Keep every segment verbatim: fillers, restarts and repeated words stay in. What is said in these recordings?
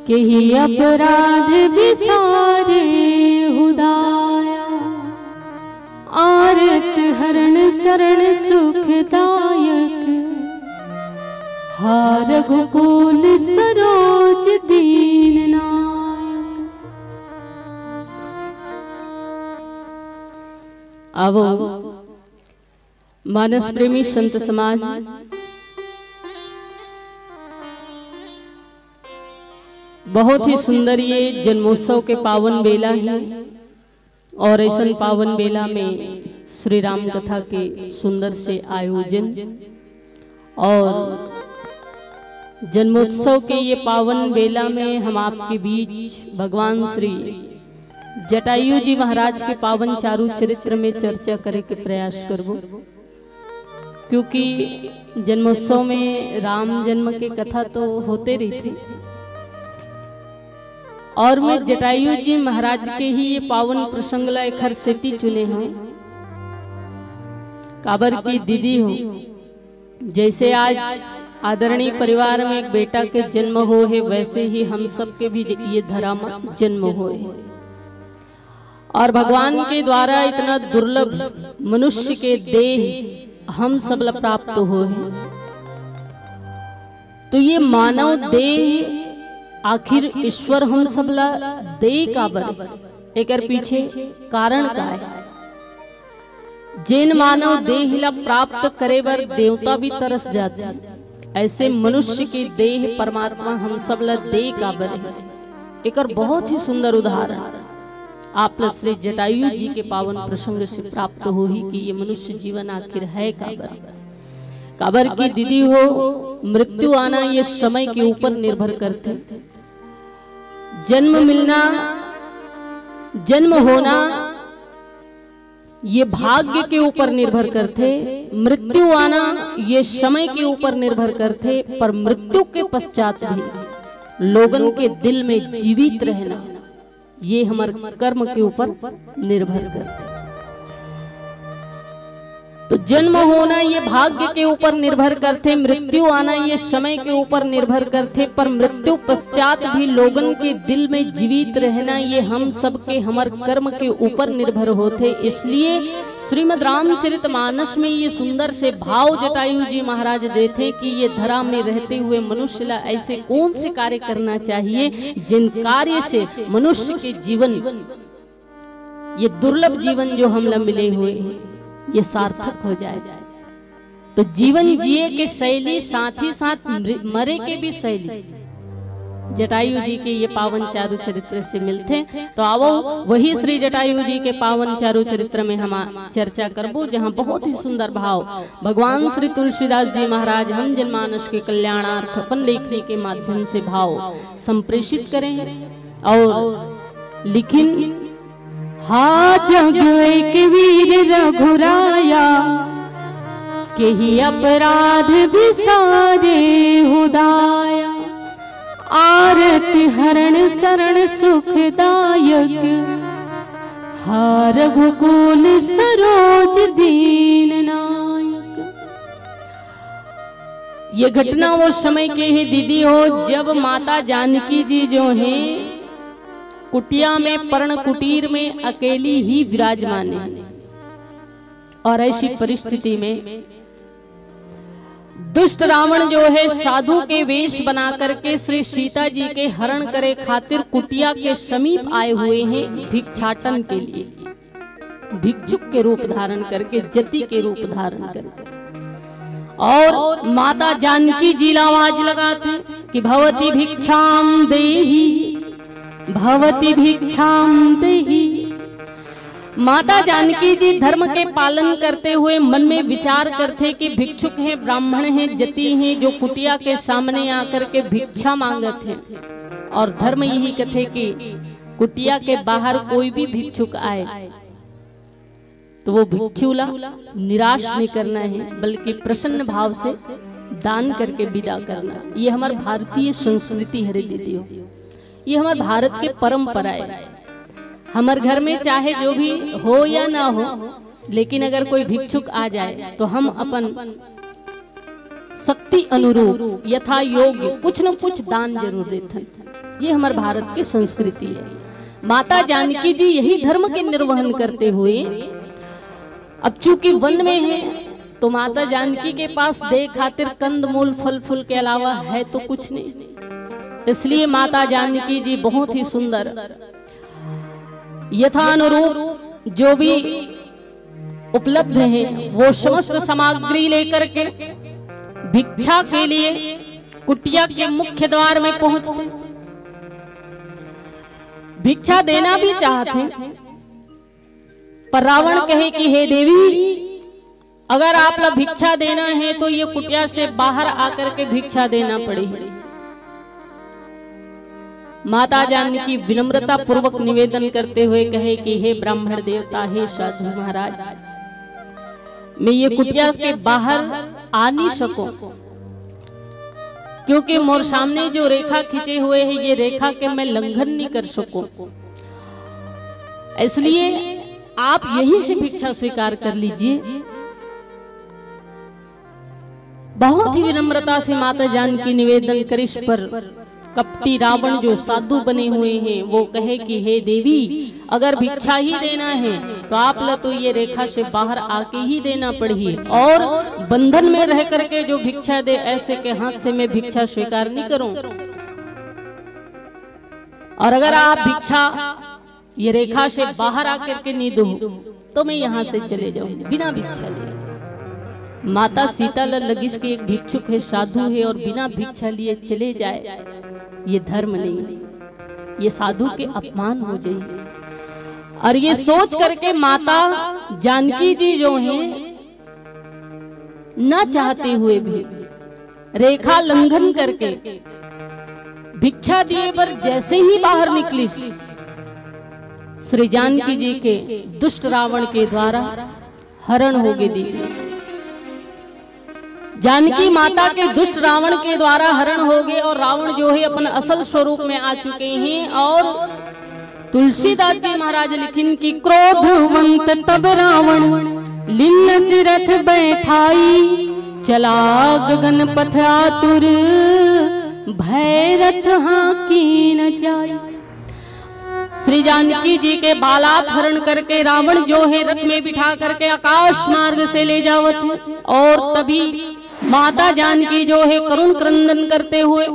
केही अपराध बिसारे हुदाया, आरत हरण शरण सुखदायक, हा रघुकुल सरोज दीन नायक। आवो मानस प्रेमी संत समाज, बहुत ही सुंदर ये जन्मोत्सव के पावन बेला है और ऐसन पावन बेला में श्री राम कथा के सुंदर से आयोजन और जन्मोत्सव के ये पावन बेला में हम आपके बीच भगवान श्री जटायु जी महाराज के पावन चारु चरित्र में चर्चा करे के प्रयास करबो, क्योंकि जन्मोत्सव में राम जन्म के कथा तो होते रहिथे और मैं जटायु जी महाराज के ही ये पावन प्रसंग ला एखर सेती चुने हूँ, काबर की दीदी हो, जैसे आज आदरणीय परिवार में एक बेटा के जन्म हो है, वैसे ही हम सबके भी ये धरा म जन्म होए है। और भगवान के द्वारा इतना दुर्लभ मनुष्य के देह हम सब ला प्राप्त हो है। तो ये मानव देह आखिर ईश्वर हम सब ला दे काबर है? एकर पीछे कारण का है? जेन मानव देह ला प्राप्त करे बर देवता भी तरस जाथे, ऐसे मनुष्य के देह परमात्मा हम सब ला दे काबर है? एकर बहुत ही सुंदर उदाहरण आप ला श्री जटायु जी के पावन प्रसंग से प्राप्त होही कि ये मनुष्य जीवन आखिर है काबर। काबर की दीदी हो, मृत्यु आना ये समय के ऊपर निर्भर करथे। जन्म मिलना, जन्म होना ये भाग्य के ऊपर निर्भर करथे, मृत्यु आना ये समय के ऊपर निर्भर करथे, पर मृत्यु के पश्चात भी लोगन के दिल में जीवित रहना ये हमर कर्म के ऊपर निर्भर करथे। तो जन्म होना ये भाग्य के ऊपर निर्भर करथे, मृत्यु आना ये समय के ऊपर निर्भर करथे, पर मृत्यु पश्चात भी लोगन के दिल में जीवित रहना ये हम सबके हमर कर्म के ऊपर निर्भर होथे। इसलिए श्रीमद् रामचरित मानस में ये सुंदर से भाव जटायु जी महाराज देथे कि ये धरा में रहते हुए मनुष्य ला ऐसे कौन से कार्य करना चाहिए जिन कार्य से मनुष्य के जीवन, ये दुर्लभ जीवन जो हमला मिले हुए है, ये सार्थक हो जाए। तो जीवन जिए के शैली, साथ ही साथ मृ-, मरे के भी शैली जटायु जी के ये पावन चारु चरित्र से मिलथे। तो आवो, वही श्री जटायु जी के पावन चारु चरित्र में हम चर्चा करबो, जहाँ बहुत ही सुंदर भाव भगवान श्री तुलसीदास जी महाराज हम जनमानस के कल्याणार्थ अपन लेखनी के माध्यम से भाव संप्रेषित करें और लिखिन। हा जग एक वीर रघुराया, केही अपराध बिसारे हुदाया, आरत हरण शरण सुखदायक, हा रघुकुल सरोज दीन नायक। ये घटना वो समय के है दीदी हो, जब माता जानकी जी जो है कुटिया में, पर्ण कुटीर में अकेली ही विराजमान है। और ऐसी परिस्थिति में दुष्ट रावण जो है साधु के वेश बना करके श्री सीता जी के हरण करे खातिर कुटिया के समीप आए हुए हैं भिक्षाटन के लिए, भिक्षुक के रूप धारण करके, जति के रूप धारण करके। और माता जानकी जी ला आवाज लगाथे कि भवती भिक्षाम देही, भवती भिक्षाम देही। माता जानकी जी धर्म के पालन करते हुए मन में विचार करथे कि भिक्षुक हैं, ब्राह्मण हैं, जति हैं, जो कुटिया के सामने आकर के भिक्षा मांगत हैं, और धर्म यही कथे कि कुटिया के बाहर कोई भी भिक्षुक आए तो वो भिक्षु ला निराश नहीं करना है, बल्कि प्रसन्न भाव से दान करके विदा करना। ये हमार भारतीय संस्कृति हरे दीदी हो, ये हमार भारत के परंपरा है। हमार घर में चाहे जो भी हो या ना हो, लेकिन अगर कोई भिक्षुक आ जाए तो हम अपन शक्ति अनुरूप यथा योग्य कुछ न कुछ दान जरूर देथन। ये हमारे भारत की संस्कृति है। माता जानकी जी यही धर्म के निर्वहन करते हुए, अब चूंकि वन में है, तो माता जानकी के पास दे खातिर कंद मूल फल फूल के अलावा है तो कुछ नहीं। इसलिए माता जानकी जी बहुत ही सुंदर, यथानुरूप जो भी उपलब्ध है, वो समस्त सामग्री लेकर के भिक्षा के लिए कुटिया के मुख्य द्वार में पहुंचते। भिक्षा देना भी चाहते, पर रावण कहे कि हे देवी, अगर आप ला भिक्षा देना है तो ये कुटिया से बाहर आकर के भिक्षा देना पड़ेगी। माता जानकी विनम्रता पूर्वक निवेदन करते हुए कहे कि हे ब्राह्मण देवता, हे साधु महाराज, मैं ये कुटिया के बाहर आ नहीं सकूं, क्योंकि मोर सामने जो रेखा खींचे हुए है, ये रेखा के मैं लंघन नहीं कर सकूं, इसलिए आप यहीं से भिक्षा स्वीकार कर लीजिए। बहुत ही विनम्रता से माता जानकी निवेदन करिस, पर कपटी रावण जो साधु बने हुए हैं, वो कहे कि हे देवी, अगर भिक्षा ही देना है तो आप ला तो ये रेखा से बाहर आके ही देना पड़ही, और बंधन में रह करके जो भिक्षा दे, ऐसे के हाथ से मैं भिक्षा स्वीकार नहीं करूं। और अगर आप भिक्षा ये रेखा से बाहर आकर के नहीं दो तो मैं यहाँ से चले जाऊं बिना भिक्षा लिए। माता सीता ला लगिस कि एक भिक्षुक है, साधु है, और बिना भिक्षा लिए चले जाए, ये धर्म नहीं, ये साधु के अपमान हो जाए। और ये सोच करके माता जानकी जी जो है, ना चाहते हुए भी रेखा लंघन करके भिक्षा दिए बर जैसे ही बाहर निकलिस, श्री जानकी जी के दुष्ट रावण के द्वारा हरण हो गे दीदी। जानकी माता के दुष्ट रावण के द्वारा हरण हो गे और रावण जो है अपन असल स्वरूप में आ चुके हैं। और तुलसीदास जी महाराज लिखिन कि क्रोधवंत तब रावण लिन्नसि रथ बैठाई, चला गगन पथ आतुर भय रथ हाँकी न जाई। श्री जानकी जी के बालात हरण करके रावण जो है रथ में बिठा करके आकाश मार्ग से ले जावत है। और तभी माता जानकी जो है करुण क्रंदन करते हुए,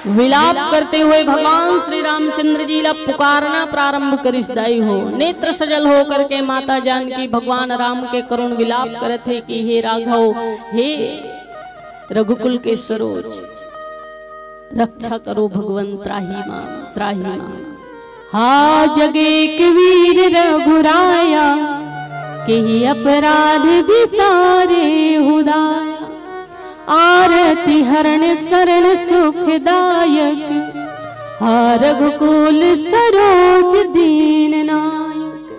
विलाप करते हुए भगवान श्री रामचंद्र जी ला पुकारना प्रारंभ करिस। दाई हो, नेत्र सजल हो करके माता जानकी भगवान राम के करुण विलाप करत है कि हे राघव, हे रघुकुल के सरोज, रक्षा करो भगवन, त्राहि माम, त्राहि माम। हा जग एक वीर रघुराया, केहि अपराध बिसारे हुदाया। आरती हरण शरण सुखदायक, हा रघुकुल सरोज दीन नायक।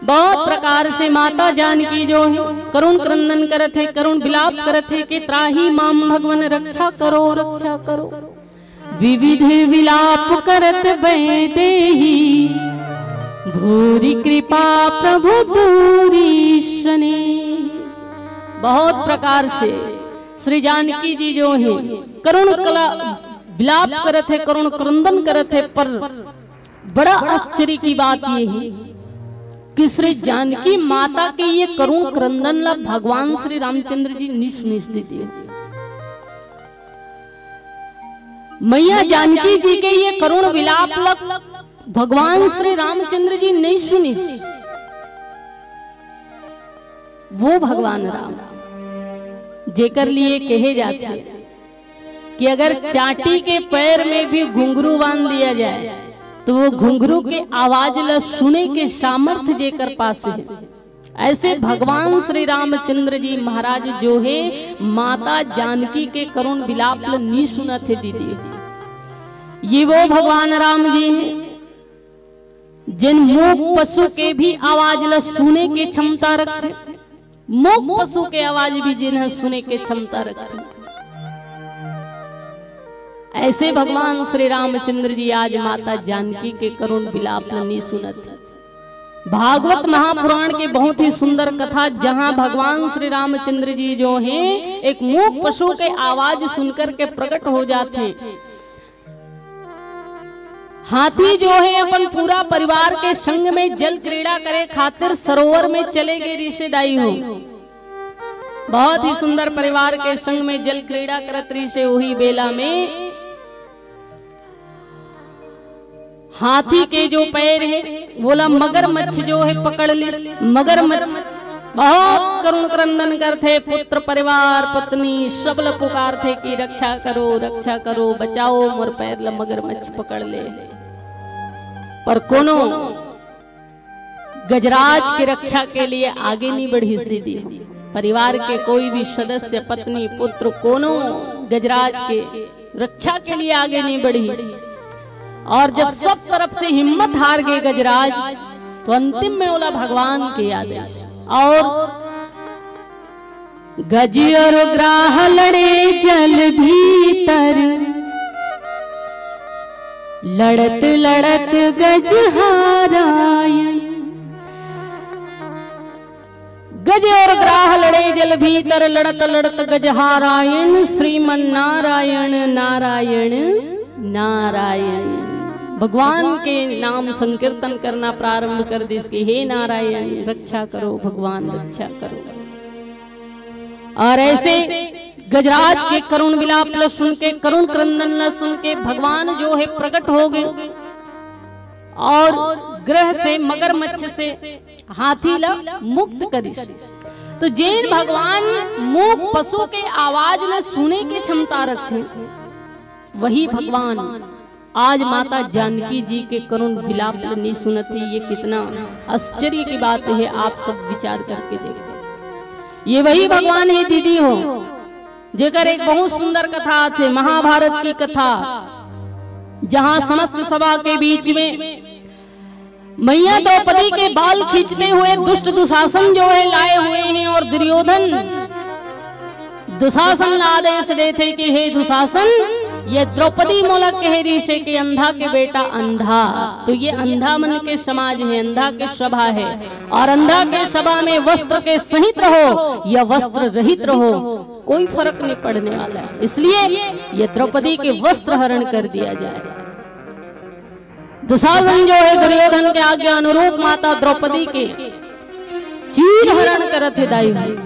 बहुत प्रकार से माता जानकी जो है करुण क्रंदन करत है, करुण विलाप करत है कि त्राहि माम भगवन, रक्षा करो, रक्षा करो। विविध विलाप करत बैदेही, भूरि कृपा प्रभु दूरी सने। बहुत प्रकार से श्री जानकी जी जो है करुण कला विलाप करत है, करुण क्रंदन करत है, पर बड़ा आश्चर्य की बात ये है कि श्री जानकी माता के ये करुण क्रंदन ला भगवान श्री रामचंद्र जी नहीं सुनिस दीदी। मैया जानकी जी के ये करुण विलाप ला भगवान श्री रामचंद्र जी नहीं सुनिस। वो भगवान राम जेकर लिए कहे जाते हैं कि अगर चांटी के पैर में भी घुंघरू बांध दिया जाए तो वो घुंघरू के आवाज ला सुने के सामर्थ्य जेकर पास है, ऐसे भगवान श्री रामचंद्र जी महाराज जो है माता जानकी के करुण विलाप ला नहीं सुनत है दीदी। ये वो भगवान राम जी हैं जिन मूक पशु के भी आवाज ला सुने के क्षमता रखते, मूक पशु के आवाज भी जिन्हें सुने के क्षमता रखते। ऐसे भगवान श्री रामचंद्र जी आज माता जानकी के करुण विलाप ला नहीं सुनत। भागवत महापुराण के बहुत ही सुंदर कथा, जहां भगवान श्री रामचंद्र जी जो हैं एक मूक पशु के आवाज सुनकर के प्रकट हो जाते हैं। हाथी जो हे अपन पूरा परिवार के संग में जल क्रीड़ा करे खातिर सरोवर में चले गे रिहिसे दाई हो। बहुत ही सुंदर परिवार के संग में जल क्रीड़ा करत रिहिसे। उही बेला में हाथी के जो पैर हे, वोला मगरमच्छ जो हे पकड़ लिस। मगरमच्छ बहुत करुण क्रंदन करथे, पुत्र परिवार पत्नी सब ल पुकारथे कि रक्षा करो, रक्षा करो, बचाओ मोर पैर ल मगरमच्छ पकड़ ले। पर कोनो गजराज के रक्षा के लिए आगे नहीं बढ़िस दीदी। परिवार के कोई भी सदस्य, पत्नी, पुत्र, कोनो गजराज के रक्षा के लिए आगे नहीं बढ़िस। और जब सब तरफ से हिम्मत हार गे गजराज, तो अंतिम में ओला भगवान के आदेश। और गज और ग्राह लड़े जल भीतर, लड़त लड़त गज हारायण। गज और ग्राह लड़े जल भीतर, लड़त लड़त गज हारायण। श्रीमन नारायण, नारायण, नारायण। भगवान के नाम संकीर्तन करना प्रारंभ कर दिस कि हे नारायण, रक्षा करो, भगवान रक्षा करो। और ऐसे गजराज के करुण विलाप ल सुन के, करुण क्रंदन ल सुन के भगवान जो हे प्रकट हो गे और ग्राह से, मगरमच्छ से हाथी ल मुक्त करिस। तो जेन भगवान मूक पशु के आवाज ल सुने के क्षमता रखथे, वही भगवान आज माता जानकी जी के करुण विलाप ल नहीं सुनत हे। ये कितना आश्चर्य की बात हे, आप सब विचार करके देखो। ये वही भगवान हे दीदी हो, जेकर एक बहुत सुंदर कथा आथे, महाभारत की कथा, जहां समस्त सभा के बीच में मैया द्रौपदी के बाल खींचते हुए दुष्ट दुशासन जो हे लाए हुए हे और दुर्योधन दुशासन ला आदेश देथे कि हे दुशासन, ये द्रौपदी मोला कह रिहिसे कि अंधा के बेटा अंधा, तो ये अंधा मन के समाज हे, अंधा के सभा हे, और अंधा के सभा में वस्त्र के सहित रहो या वस्त्र रहित रहो, कोई फर्क नहीं पड़ने वाला है। इसलिए ये द्रौपदी के वस्त्र हरण कर दिया जाए। दुशासन जो हे दुर्योधन के आज्ञा अनुरूप माता द्रौपदी के चीर हरण करत हे दाई।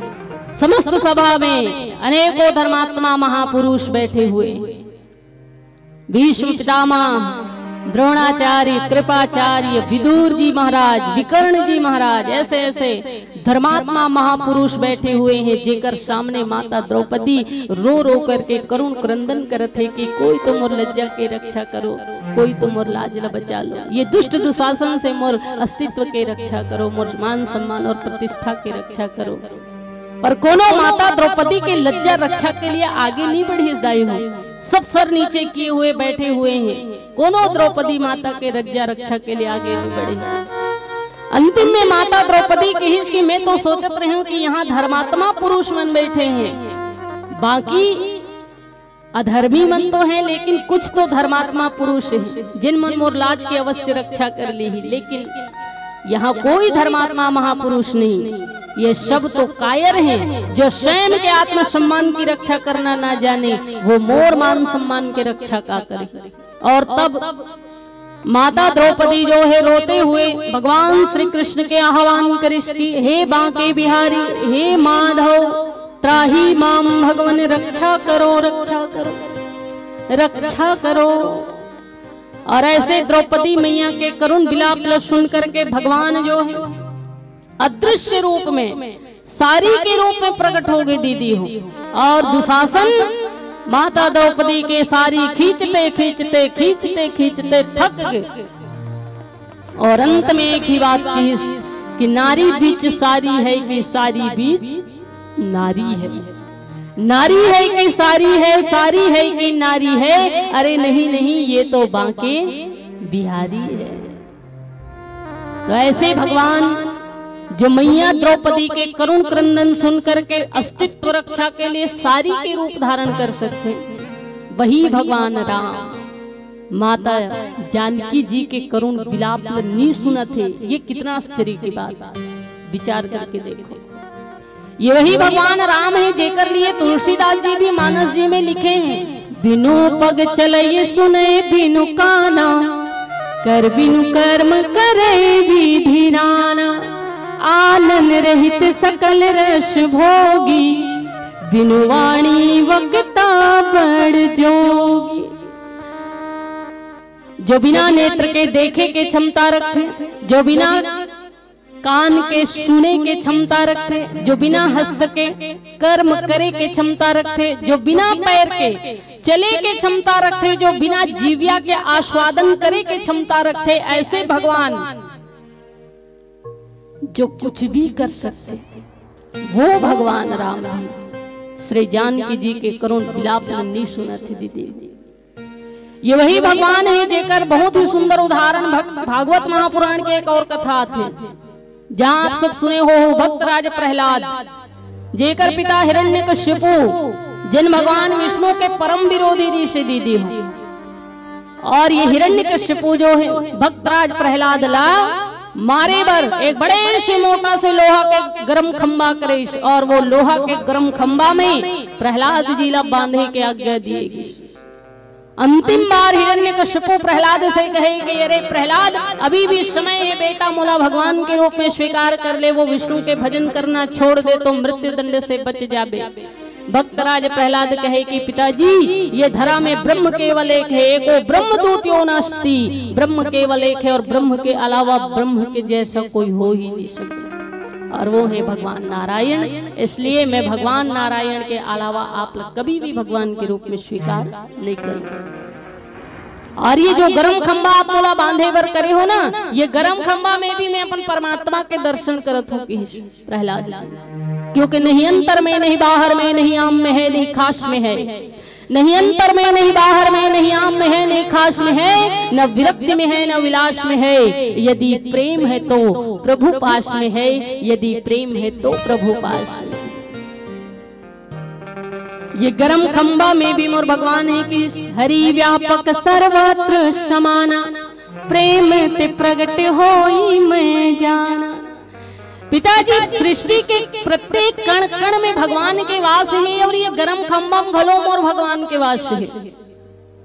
समस्त सभा में अनेकों धर्मात्मा महापुरुष बैठे हुए, भीष्म पितामह, द्रोणाचार्य, कृपाचार्य, विदुर जी महाराज, विकर्ण जी महाराज, ऐसे ऐसे धर्मात्मा महापुरुष बैठे हुए हे, जेकर सामने माता द्रौपदी रो रो करके करुण क्रंदन करत हे कि कोई तो मोर लज्जा के रक्षा करो, कोई तो मोर लाज ल बचा लो, ये दुष्ट दुशासन से मोर अस्तित्व के रक्षा करो, मोर मान सम्मान और प्रतिष्ठा के रक्षा करो। पर कोनो माता द्रौपदी के लज्जा रक्षा के लिए आगे नहीं बढ़िस दाई हो। सब सर नीचे किए हुए बैठे हुए हे, कोनो द्रौपदी माता के लज्जा रक्षा के लिए आगे नहीं बढ़िस। अंतिम में माता द्रौपदी कहिस कि मैं तो सोचत रहे हूं कि यहां धर्मात्मा पुरुष मन बैठे हे, बाकी अधर्मी मन तो हे, लेकिन कुछ तो धर्मात्मा पुरुष हे, जिन मन मोर लाज के अवश्य रक्षा कर लिही, लेकिन यहां कोई धर्मात्मा महापुरुष नहीं। ये सब तो कायर हे, जो स्वयं के आत्मसम्मान की रक्षा करना ना जाने, वो मोर मान सम्मान के रक्षा का करे। और तब माता द्रौपदी जो हे रोते हुए भगवान श्री कृष्ण के आह्वान करिस कि हे बांके बिहारी, हे माधव, त्राहि माम भगवन, रक्षा करो, रक्षा करो, रक्षा करो। और ऐसे द्रौपदी मैया के करुण विलाप ल सुन करके भगवान जो हे अदृश्य रूप में सारी के रूप में प्रकट हो गे दीदी हो। और दुशासन माता द्रौपदी के सारी खींचते खींचते खींचते खींचते थक गे और अंत में एक ही बात कहिस कि नारी बीच सारी हे कि सारी बीच नारी हे, नारी हे कि सारी हे, सारी हे कि नारी हे। अरे नहीं नहीं, ये तो बांके बिहारी हे। तो ऐसे भगवान जो मैया द्रौपदी के करुण क्रंदन सुन करके अस्तित्व रक्षा के लिए सारी के रूप धारण कर सकते, वही भगवान राम माता जानकी जी के करुण विलाप ल नी सुनत हे। ये कितना आश्चर्य की बात, विचार करके देखो। ये वही भगवान राम हे जेकर लिए तुलसीदास जी भी मानस जी में लिखे हे, बिनु पग चलई सुनई बिनु काना, कर बिनु कर्म करे विधि नाना, आनंद रहित सकल रस भोगी, बिनु वाणी वक्ता बड़ जोगी। जो बिना नेत्र के देखे के क्षमता रखथे, जो बिना कान के सुने के क्षमता रखथे, जो बिना हस्त के कर्म करे के क्षमता रखथे, जो बिना पैर के चले के क्षमता रखथे, जो बिना जीविया के आस्वादन करे के क्षमता रखथे, ऐसे भगवान जो कुछ भी कर सकथे, वो भगवान राम भी श्री जानकी जी के करुण विलाप ला नइ सुनत हे दीदी। ये वही भगवान हे जेकर बहुत ही सुंदर उदाहरण भग-, भागवत महापुराण के एक और कथा आथे, जहाँ आप सब सुने हो, भक्तराज प्रहलाद, जेकर पिता हिरण्यकश्यपु, जिन भगवान विष्णु के परम विरोधी ऋषि दीदी हो। और ये हिरण्यकश्यपु जो हे, भक्तराज प्रहलाद ला मारे बर एक बड़े से मोटा से लोहा के गरम खंबा करिस, और वो लोहा के गरम खंबा में प्रहलाद जी ला बांधे के आज्ञा दिए गिस। अंतिम बार हिरण्यकश्यपु प्रहलाद से कहे कि अरे प्रहलाद, अभी भी समय हे बेटा, मोला भगवान के रूप में स्वीकार कर ले, वो विष्णु के भजन करना छोड़ दे तो मृत्यु दंड से बच जाबे। भक्तराज प्रहलाद कहे कि पिताजी, ये धरा में ब्रह्म केवल एक हे, एको ब्रह्मदूत यो नास्ति, ब्रह्म केवल एक हे और ब्रह्म के अलावा ब्रह्म के जैसा कोई हो ही नहीं सकता, और वो हे भगवान नारायण। इसलिए मैं भगवान नारायण के अलावा आप लोग कभी भी भगवान के रूप में स्वीकार नहीं करूंगा। और ये जो गरम खंबा आप मोला बांधे बर करे हो ना, ये गरम खंबा में भी मैं अपन परमात्मा के दर्शन करत हूँ, कहिस प्रहलाद जी। क्योंकि नहीं अंतर में, नहीं बाहर में, नहीं आम में हे, नहीं खास में हे, नहीं अंतर में, नहीं बाहर में, नहीं आम में हे, नहीं खास में हे, न विरक्ति में हे, न विलास में हे। यदि प्रेम हे तो प्रभु पास में हे, यदि प्रेम हे तो प्रभु पास में। ये गरम खंबा में भी मोर भगवान हे कि हरि व्यापक सर्वत्र समाना, प्रेम ते प्रगट होई मैं जाना। पिताजी, सृष्टि के प्रत्येक कण कण में भगवान के वास हे और ये गरम खंबा में घलो मोर भगवान के वास हे।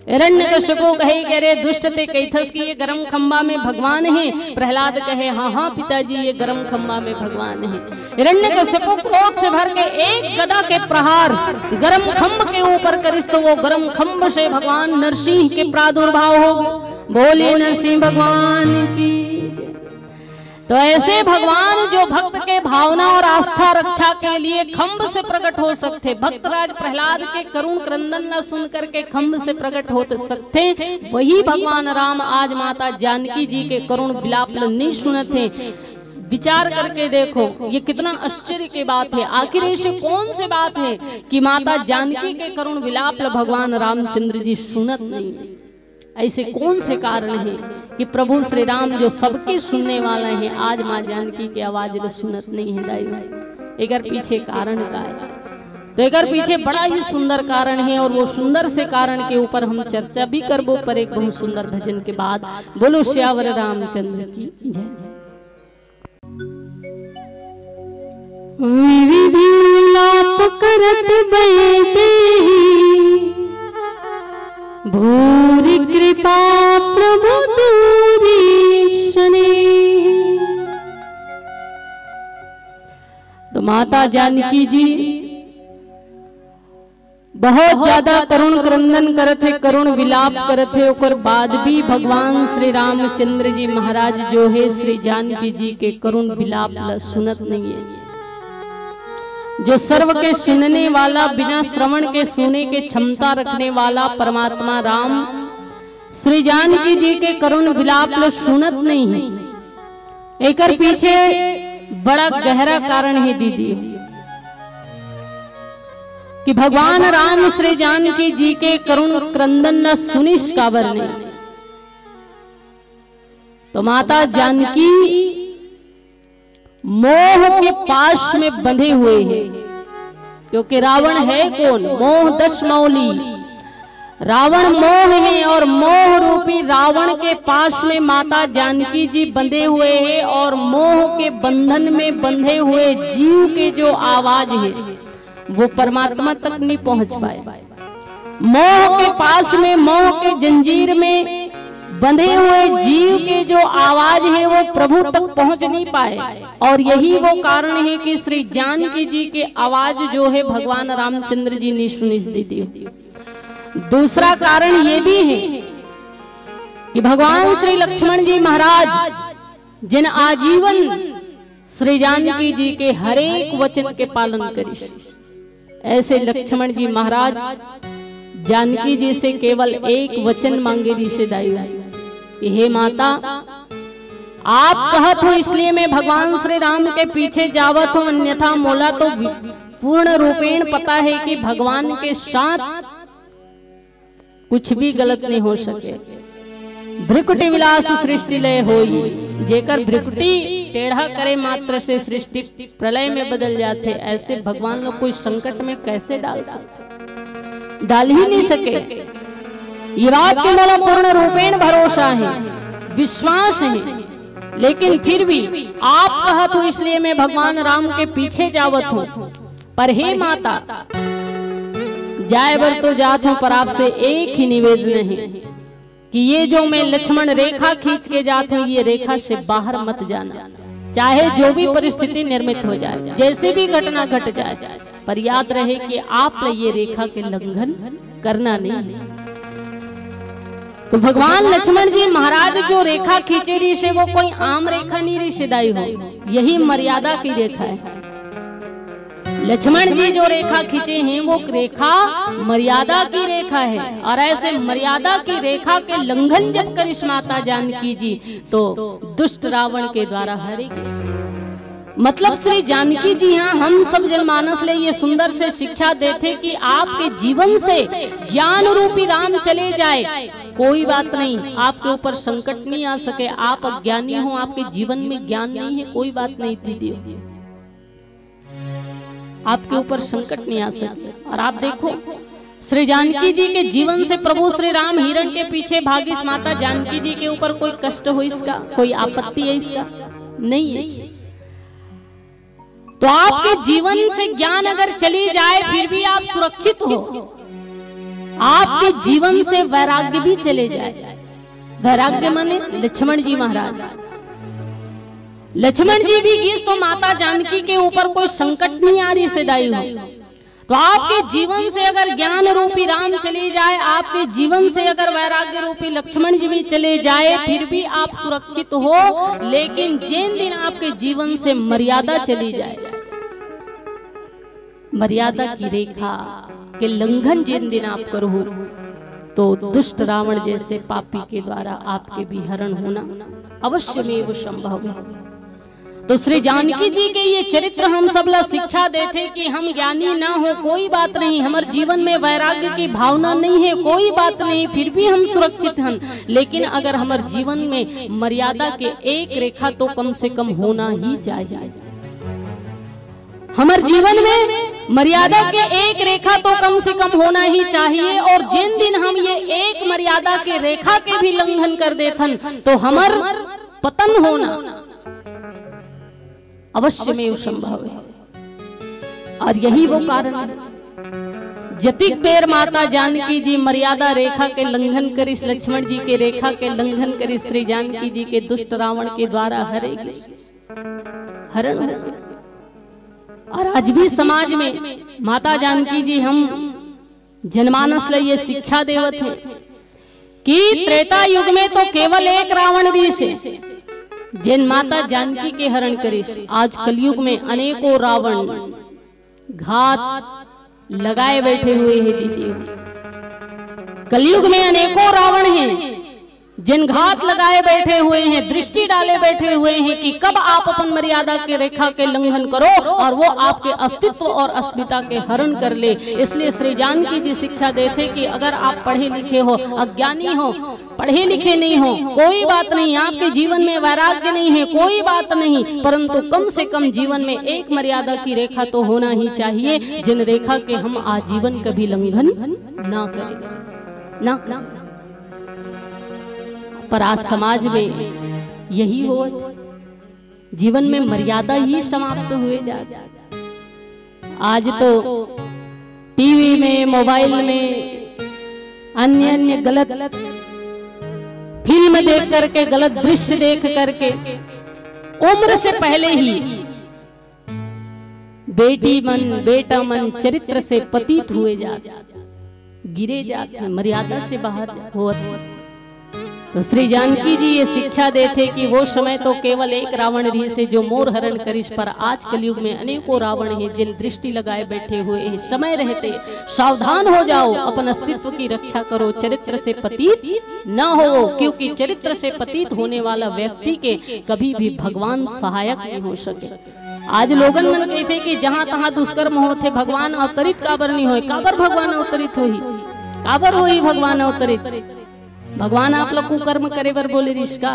हिरण्यकश्यपु कहे कि अरे दुष्ट, ते कहिथस कि ये गरम खंबा में भगवान हे। प्रहलाद कहे हाँ हाँ पिताजी, ये गरम खंबा में भगवान हे। हिरण्यकश्यपु क्रोध से भर के एक गदा के प्रहार गरम खंभ के ऊपर करिस तो वो गरम खंभ से भगवान नरसिंह के प्रादुर्भाव हो गए। बोलिए नरसिंह भगवान की। तो ऐसे भगवान जो भक्त के भावना और आस्था रक्षा के लिए खंभ से प्रकट हो सकथे, भक्तराज प्रहलाद के करुण क्रंदन ला सुन करके खंभ से प्रकट हो सकथे, वही भगवान राम आज माता जानकी जी के करुण विलाप ला नहीं सुनत हे। विचार करके देखो, ये कितना आश्चर्य की बात हे। आखिर ऐसे कौन से बात हे कि माता जानकी के करुण विलाप ला भगवान रामचंद्र जी सुनत नहीं हे? ऐसे कौन से कारण हे कि प्रभु श्री राम जो सबके सुनने वाला हे, आज माँ जानकी के आवाज ला सुनत नहीं हे दाई? एकर पीछे कारण का हे? तो एकर पीछे बड़ा ही सुंदर कारण हे और वो सुंदर से कारण के ऊपर हम चर्चा भी करबो, पर एक बहुत सुंदर भजन के बाद। बोलो सियावर रामचंद्र की जय। विविध विलाप करत बैदेही, भूरि कृपा प्रभु दूरी सनेही। तो माता जानकी जी बहुत ज्यादा करुण क्रंदन करत हे, करुण विलाप करत हे, ओकर बाद भी भगवान श्री रामचंद्र जी महाराज जो हे श्री जानकी जी के करुण विलाप ला सुनत नहीं हे। जो सर्व के सुनने वाला, बिना श्रवण के सुने के क्षमता रखने वाला परमात्मा राम श्री जानकी जी के करुण विलाप ला सुनत नहीं हे। एकर पीछे बड़ा गहरा कारण हे दीदी, कि भगवान राम श्री जानकी जी के करुण क्रंदन ला सुनिस काबर नहीं। तो माता जानकी मोह के पाश में बंधे हुए हे, क्योंकि रावण हे कौन? मोह दस मौली। रावण मोह हे और मोह रूपी रावण के पाश में माता जानकी जी बंधे हुए हे और मोह के बंधन में बंधे हुए जीव के जो आवाज हे, वो परमात्मा तक नहीं पहुंच पाए। मोह के पाश में, मोह के जंजीर में बंधे हुए जीव के जो आवाज है, वो प्रभु तक पहुंच नहीं पाए। और यही वो कारण है कि श्री जानकी जी के आवाज जो है, भगवान रामचंद्र जी नहीं सुनिस दीदी। दूसरा कारण ये भी है कि भगवान श्री लक्ष्मण जी महाराज, जिन आजीवन श्री जानकी जी के हरेक वचन के पालन करिस, ऐसे लक्ष्मण जी महाराज जानकी जी से केवल एक वचन मांगे रिहिसे दाई कि हे माता, आप कहत हो इसलिए मैं भगवान श्री राम के पीछे जावत हूँ, अन्यथा मोला तो वि-, पूर्ण रूपेण पता है कि भगवान के साथ कुछ भी गलत नहीं हो सके। भ्रिकुटि विलास सृष्टि लय होई, जेकर भ्रिकुटि टेढ़ा करे मात्र से सृष्टि प्रलय में बदल जाथे। ऐसे भगवान लोग कोई संकट में कैसे डाल सकथे? डाल ही नहीं सके। ये बात के मोला पूर्ण रूपेण भरोसा है, विश्वास है, लेकिन फिर भी आप कहत हो इसलिए मैं भगवान राम के पीछे जावत हूँ। पर हे माता, जाए बर तो जात हूँ, पर आपसे एक ही निवेदन है कि ये जो मैं लक्ष्मण रेखा खींच के जात हूँ, ये रेखा से बाहर मत जाना, चाहे जो भी परिस्थिति निर्मित हो जाए, जैसे भी घटना घट जाए, पर याद रहे कि आप ल ये रेखा के लंघन करना नहीं है। तो भगवान लक्ष्मण जी महाराज जो रेखा खींचे रिहिसे, वो कोई आम रेखा नहीं रिहिसे दाई हो, यही मर्यादा की रेखा है। लक्ष्मण जी जो रेखा खींचे हैं, वो रेखा मर्यादा की रेखा है, और ऐसे मर्यादा की रेखा के लंघन जब करिस माता जानकी जी, तो दुष्ट रावण के द्वारा हरे कृष्ण। मतलब श्री जानकी जी यहाँ हम सब जनमानस ले ये सुंदर से शिक्षा देथे कि आपके जीवन से ज्ञान रूपी राम चले जाए, कोई बात नहीं, आपके ऊपर संकट नहीं आ सके। आप अज्ञानी हो, आपके जीवन में ज्ञान नहीं है, कोई बात नहीं दीदी, आपके ऊपर संकट नहीं आ सके। और आप देखो, श्री जानकी जी के जीवन से प्रभु श्री राम हिरण के पीछे भागिस, माता जानकी जी के ऊपर कोई कष्ट होइस का, कोई आपत्ति आइस का? नहीं है। तो आपके जीवन से ज्ञान अगर चली जाए, फिर भी आप सुरक्षित हो। आपके जीवन से वैराग्य भी चले जाए, वैराग्य माने लक्ष्मण जी महाराज, लक्ष्मण जी भी गिस तो माता जानकी के ऊपर कोई संकट नहीं आ रिहिसे दाई हो। तो आपके जीवन से अगर ज्ञान रूपी राम चले जाए, आपके जीवन से अगर वैराग्य रूपी लक्ष्मण जी भी चले जाए, फिर भी आप सुरक्षित हो। लेकिन जिन दिन आपके जीवन से मर्यादा चली जाए, मर्यादा की रेखा के लंघन जिन दिन आप करो, तो दुष्ट रावण जैसे पापी के द्वारा आपके भी हरण होना अवश्यमेव संभव है। तो श्री जानकी जी के ये चरित्र हम सब ला शिक्षा देथे कि हम ज्ञानी ना हो, कोई बात नहीं, हमर जीवन में वैराग्य की भावना नहीं है, कोई बात नहीं, फिर भी हम सुरक्षित हन। लेकिन अगर हमर जीवन में मर्यादा के एक रेखा तो कम से कम होना ही चाहिए। हमर जीवन में मर्यादा के एक रेखा तो कम से कम होना ही चाहिए, और जिन दिन हम ये एक मर्यादा के रेखा के भी लंघन कर देथन, तो हमर पतन होना अवश्यमेव संभव है। और यही वो कारण है, जतिक बेर माता जानकी जी मर्यादा रेखा के लंघन करिस, लक्ष्मण जी के रेखा के लंघन करिस, श्री जानकी जी के दुष्ट रावण के द्वारा हरे गिस, हरण हो गे। और आज भी समाज में माता जानकी जी हम जनमानस ला ये शिक्षा देवत हे कि त्रेता युग में तो केवल एक रावण रिहिसे, जेन माता जानकी के हरण करिस। आज कलयुग में अनेकों रावण घात लगाए बैठे हुए हैं दीदी। कलयुग में अनेकों रावण हैं, जिन घात लगाए बैठे हुए हैं, दृष्टि डाले बैठे हुए हैं कि कब आप अपन मर्यादा के रेखा के लंघन करो और वो आपके अस्तित्व और अस्मिता के हरण कर ले। इसलिए श्री जानकी जी शिक्षा देथे कि अगर आप पढ़े लिखे हो, अज्ञानी हो, पढ़े लिखे नहीं हो, कोई बात नहीं, आपके जीवन में वैराग्य नहीं है, कोई बात नहीं, परंतु कम से कम जीवन में एक मर्यादा की रेखा तो होना ही चाहिए, जिन रेखा के हम आजीवन कभी लंघन ना करें, ना करें। पर आज समाज में यही होत, जीवन में मर्यादा ही समाप्त हुए जात। आज तो टीवी में, मोबाइल में, अन्य अन्य गलत फिल्म देख करके, गलत दृश्य देख करके उम्र से पहले ही बेटी मन, बेटा मन चरित्र से पतित हुए जात, गिरे जात हे, मर्यादा से बाहर होत। तो श्री जानकी जी ये शिक्षा देथे कि वो समय तो केवल एक रावण रिहिस हे जो मोर हरण करिस, पर आज कलयुग में अनेकों रावण हे जिन दृष्टि लगाए बैठे हुए हे। समय रहते सावधान हो जाओ, अपन अस्तित्व की रक्षा करो, चरित्र से पतित न हो, क्योंकि चरित्र से पतित होने वाला व्यक्ति के कभी भी भगवान सहायक नहीं हो सके। आज लोगन मन कहिथे कि जहां तहां दुष्कर्म होथे, भगवान अवतरित काबर नहीं होय? काबर भगवान अवतरित होही? काबर होही भगवान अवतरित? भगवान आप ला कुकर्म करे बर बोले रिहिस का?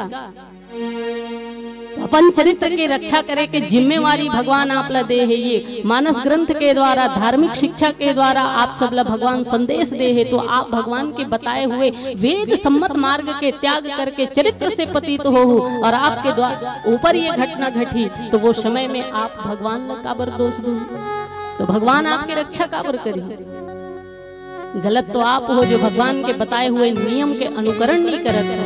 तो अपन चरित्र के रक्षा करे के जिम्मेवारी भगवान आप ला दे हे। ये मानस ग्रंथ के द्वारा, धार्मिक शिक्षा के द्वारा आप सब ला भगवान संदेश दे हे। तो आप भगवान के बताए हुए वेद सम्मत मार्ग के त्याग करके चरित्र से पतित होहू और आपके द्वारा ऊपर ये घटना घटी, तो वो समय में आप भगवान ला काबर दोष दू? तो भगवान आपके रक्षा काबर करी? गलत तो आप हो जो भगवान के बताए हुए नियम के अनुकरण नहीं करत हो।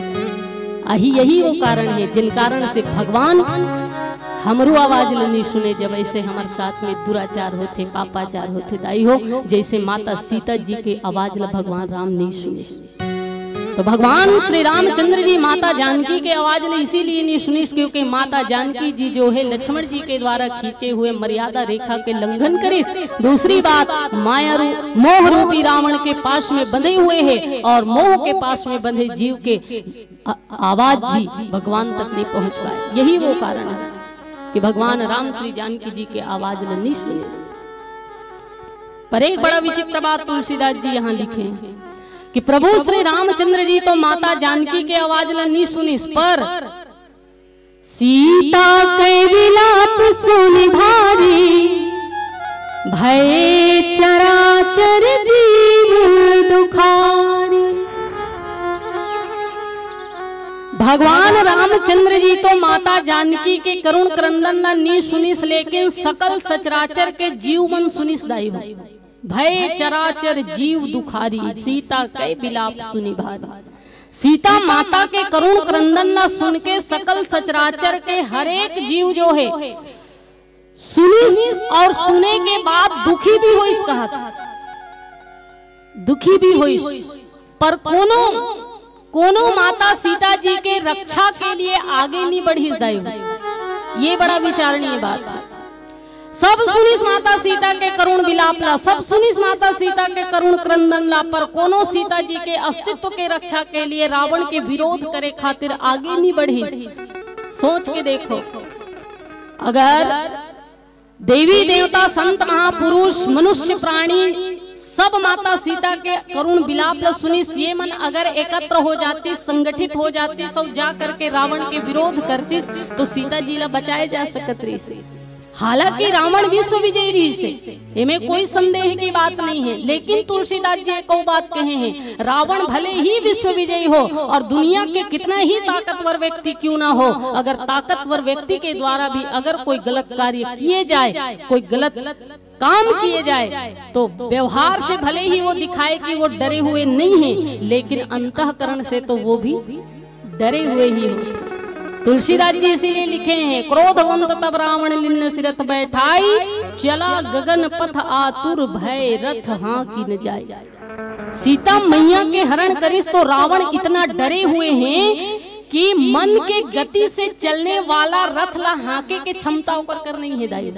अही यही वो कारण हे जिन कारण से भगवान हमरो आवाज ल नहीं सुने, जब ऐसे हमर साथ में दुराचार होथे, पापाचार होथे। दाई हो, जैसे माता सीता जी के आवाज ल भगवान राम नहीं सुने। तो भगवान श्री रामचंद्र जी माता जानकी के आवाज ल इसीलिए नहीं सुनिस, क्योंकि माता जानकी जी जो हे लक्ष्मण जी के द्वारा खींचे हुए मर्यादा रेखा के लंघन करिस। दूसरी बात, माया रू-, मोह रूपी रावण के पास में बंधे हुए हे और मोह के पास में बंधे जीव के आ-, आवाज भी भगवान तक नहीं पहुंच पाए। यही वो कारण हे कि भगवान राम श्री जानकी जी के आवाज ल नहीं सुने। पर एक बड़ा विचित्र बात तुलसीदास जी यहाँ लिखे हैं कि प्रभु श्री रामचंद्र जी तो माता जानकी के आवाज ल नहीं सुनिस, पर सीता के विलाप सुनि भारी, भय चराचर जीव दुखारी। भगवान रामचंद्र जी तो माता जानकी के करुण क्रंदन ला नी सुनिस, लेकिन सकल सचराचर के जीव मन सुनिस दाई हो। भय चराचर जीव दुखारी, सीता के विलाप सुनि भारी। सीता माता के करुण क्रंदन ला सुन के सकल सचराचर के हर एक जीव जो हे सुनिस और सुने के बाद दुखी भी होइस, कहत दुखी भी होइस, पर कोनो कोनो माता सीता जी के रक्षा के लिए आगे नहीं बढ़िस दाई हो। ये बड़ा विचारणीय बात हे। सब सुनिस माता सीता के करुण विलाप ला, सब सुनिस माता सीता के करुण क्रंदन ला, पर कोनो सीता जी के अस्तित्व के रक्षा के लिए रावण के विरोध करे खातिर आगे नहीं बढ़िस। सोच के देखो, अगर देवी देवता, संत महापुरुष, मनुष्य प्राणी सब माता सीता के करुण विलाप ला सुनिस, ये मन अगर एकत्र हो जातिस, संगठित हो जातिस अउ जा करके रावण के विरोध करतिस, तो सीता जी ला बचाए जा सकत रहिस। हालांकि रावण विश्व विजयी रहिस हे, एमे कोई संदेह की बात नहीं हे, लेकिन तुलसीदास जी एक अउ बात कहे हे, रावण भले ही विश्व विजयी हो और दुनिया के कितना ही ताकतवर व्यक्ति क्यों ना हो, अगर ताकतवर व्यक्ति के द्वारा भी अगर कोई गलत कार्य किए जाए, कोई गलत काम किए जाए, तो व्यवहार से भले ही वो दिखाए कि वो डरे हुए नहीं है, लेकिन अंतःकरण से तो वो भी डरे हुए ही हो। तुलसीदास जी इसीलिए लिखे हैं, क्रोधवंत तब रावण लिन्न सिरत बैठाई, चला गगन पथ आतुर भय रथ हाँकि न जाय। सीता मैया के हरण करिस तो रावण इतना डरे हुए हैं कि मन के गति से चलने वाला रथ ला हाँके के क्षमता ओकर कर नहीं है दाई।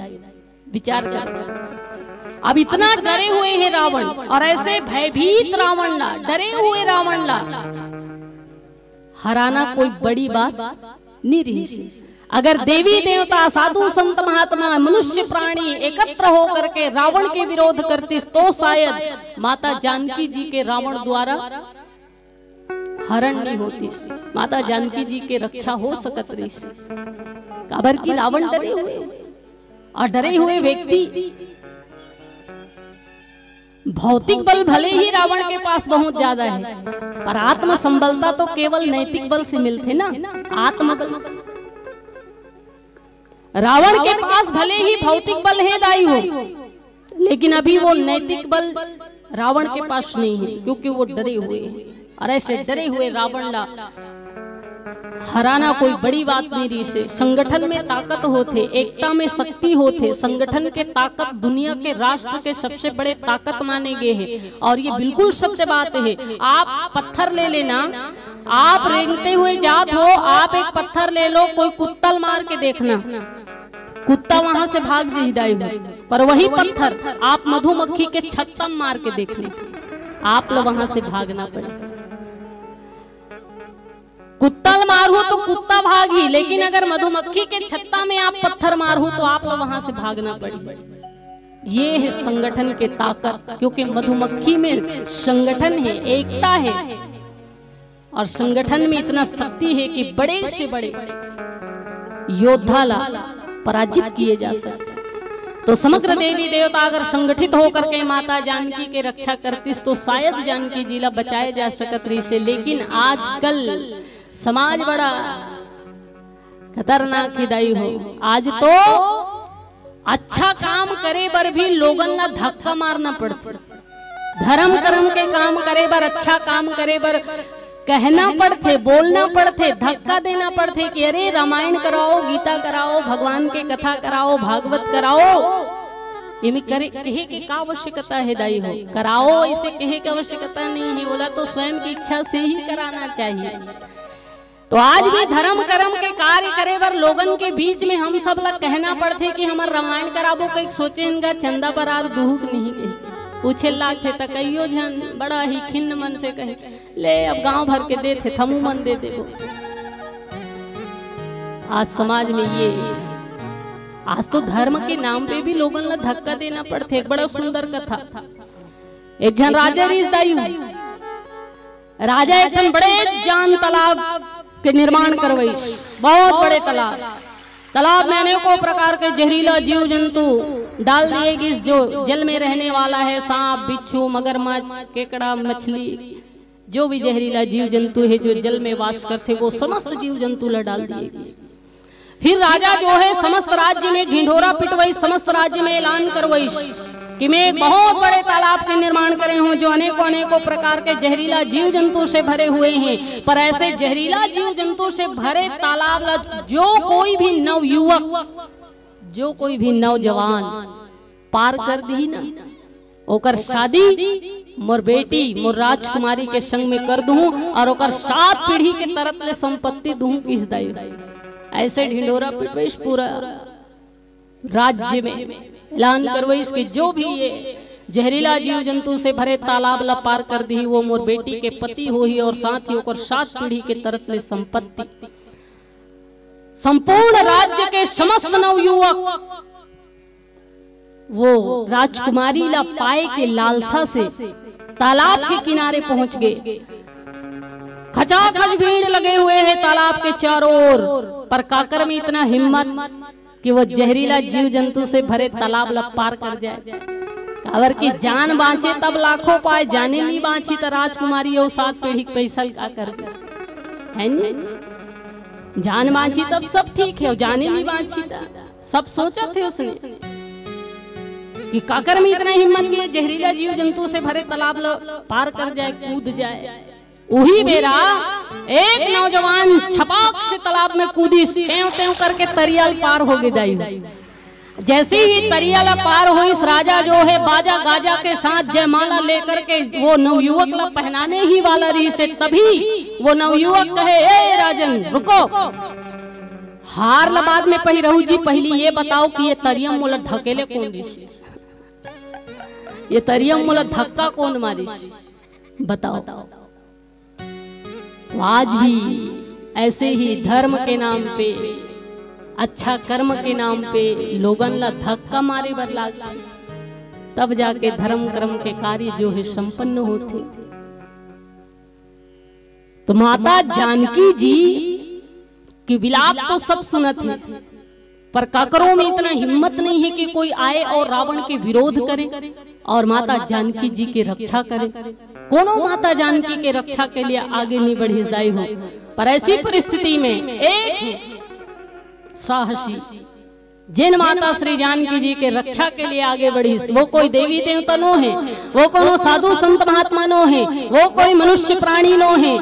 विचार कर, अब इतना डरे हुए हैं रावण, और ऐसे भयभीत रावण ला, डरे हुए रावण ला हराना कोई बड़ी बात नहीं रहिस। अगर देवी देवता, साधु संत महात्मा, मनुष्य प्राणी एकत्र होकर के रावण के विरोध करतिस तो शायद माता जानकी जी के रावण द्वारा हरण नहीं होतिस, माता जानकी जी के रक्षा हो सकत रहिस। काबर कि रावण डरे हुए, और डरे हुए व्यक्ति, भौतिक बल भले ही रावण के पास बहुत ज्यादा है, पर आत्म संबलता तो केवल नैतिक बल से मिलथे ना, आत्मबल से। रावण के पास भले ही भौतिक बल है दाई हो, लेकिन अभी वो नैतिक बल रावण के पास नहीं है, क्योंकि वो डरे हुए हैं। और ऐसे डरे हुए रावण ला हराना कोई बड़ी बात नहीं रहिसे। संगठन में ताकत होथे, एकता में शक्ति होथे। संगठन के ताकत दुनिया के राष्ट्र के सबसे बड़े ताकत माने गे हे, और ये बिल्कुल सत्य बात हे। आप पत्थर ले लेना, आप रेंगते हुए जात हो, आप एक पत्थर ले लो, कोई कुत्ता ल मार के देखना, कुत्ता वहां से भाग जाही दाई हो, पर वही पत्थर आप मधुमक्खी के छत्ता म मार के देख ले, आप ल वहां से भागना पड़े। कुत्ता ल मारहू तो कुत्ता भागही, लेकिन अगर मधुमक्खी के छत्ता में आप पत्थर मारहू तो आप ल वहां से भागना पड़ही। ये है संगठन के ताकत, क्योंकि मधुमक्खी में संगठन है, एकता है, और संगठन में इतना शक्ति है कि बड़े से बड़े योद्धा ला पराजित किए जा सकते। तो समग्र देवी देवता अगर संगठित होकर के माता जानकी के रक्षा करतिस तो शायद जानकी जी ला बचाए जा सकत रहिसे, लेकिन आजकल समाज बड़ा खतरनाक हे दाई हो। आज तो अच्छा काम करे बर भी लोगन ला धक्का मारना पड़थे, धर्म कर्म के काम करे बर, अच्छा काम करे बर कहना पड़थे, बोलना पड़थे, धक्का देना पड़थे कि अरे रामायण कराओ, गीता कराओ, भगवान के कथा कराओ, भागवत कराओ। एमे करे, कहे के का आवश्यकता है दाई हो? कराओ, ऐसे कहे के आवश्यकता नहीं है, ओला तो स्वयं की इच्छा से ही कराना चाहिए। तो आज भी धर्म कर्म के कार्य करे बर लोगन के बीच में हम सब ला कहना पड़थे कि हमर रामायण कराबो, कई सोचे हन गा चंदा बरार दुहू के नहीं कही। पूछे लागथे त कइयो झन बड़ा ही खिन्न मन से कहे, ले अब गांव भर के देथे, थमू मन दे देबो। आज समाज में ये, आज तो धर्म के नाम पे भी लोगन ला धक्का देना पड़थे। एक बड़ा सुंदर कथा, एक झन राजा रहिस दाई हो, राजा एक ठन बड़े जान तालाब के निर्माण करवइस, बहुत बड़े तालाब। तालाब में अनेकों प्रकार के जहरीला जीव जंतु डाल दिए गिस, जो जल में रहने वाला है, सांप, बिच्छू, मगरमच्छ, केकड़ा, मछली, जो भी जहरीला जीव जंतु है जो जल में वास करथे, वो समस्त जीव जंतु ला डाल दिए गिस। फिर राजा जो है समस्त राज्य में ढिंढोरा पिटवइस, समस्त राज्य में ऐलान करवइस कि मैं एक बहुत बड़े तालाब के निर्माण करे हूँ जो अनेकों अनेकों प्रकार के जहरीला जीव जंतु से भरे हुए हैं, पर ऐसे जहरीला जीव जंतु से भरे तालाब ला जो कोई भी नवयुवक, जो कोई भी नौजवान पार कर दिही ना, ओकर शादी मोर बेटी, मोर राजकुमारी के संग में कर दूं और ओकर सात पीढ़ी के तरत ले संपत्ति दूं किस दाई। ऐसे ढिंढोरा पिटवइस पूरा राज्य में, ऐलान करवइस कि जो भी ये जहरीला जीव जंतु से भरे तालाब ला पार कर दिही, वो मोर बेटी के पति होही और साथ ही ओकर सात पीढ़ी के तरत ले संपत्ति। संपूर्ण राज्य के समस्त नवयुवक वो राजकुमारी ला पाए के लालसा से तालाब के किनारे पहुंच गए। खचाखच भीड़ लगे हुए हैं तालाब के चारों ओर, पर काकर में इतना हिम्मत कि वो जहरीला जीव जंतु से भरे तालाब ला पार कर जाए। काबर कि जान बांचे तब लाखों पाए, जाने नहीं बांची त राजकुमारी अउ सात पीढ़ी के पैसा का कर दे, है नी? जान बांची तब सब ठीक है, जाने नहीं बांची त सब सोचत हे उसने कि काकर में इतना हिम्मत कि जहरीला जीव जंतु से भरे तालाब ला पार कर जाए, कूद जाए। उही बेरा एक नौजवान छपाक से तालाब में कूदिस, तेंव तेंव करके तरिया ल पार हो गे दाई। जैसे ही तरिया ला पार होइस, राजा जो है बाजा गाजा के साथ जयमाला लेकर के वो नवयुवक ला पहनाने ही वाला रहिस हे, तभी वो नवयुवक कहे, ए राजन, रुको, हार ला बाद में पहिरहू जी, पहिली ये बताओ कि ये तरिया म मोला ढकेले कोन दिस, ये तरिया म मोला धक्का कोन मारिस, बताओ। तो आज भी ऐसे ही धर्म के नाम पे, अच्छा कर्म के नाम पे लोगन ला धक्का मारे बर लागथे, तब जाके धर्म कर्म के कार्य जो है संपन्न होथे। तो माता जानकी जी के विलाप तो सब सुनत हे, पर काकरो में इतना हिम्मत नहीं है कि कोई आए और रावण के विरोध करे और माता जानकी जी की रक्षा करे। कोनो माता जानकी के रक्षा के लिए आगे नहीं बढ़िस दाई हो। पर ऐसी परिस्थिति में एक साहसी जिन माता श्री जानकी जी के रक्षा के लिए आगे बढ़िस, वो कोई देवी देवता नो हे, वो कोनो साधु संत महात्मा नो हे, वो कोई मनुष्य प्राणी नो हे,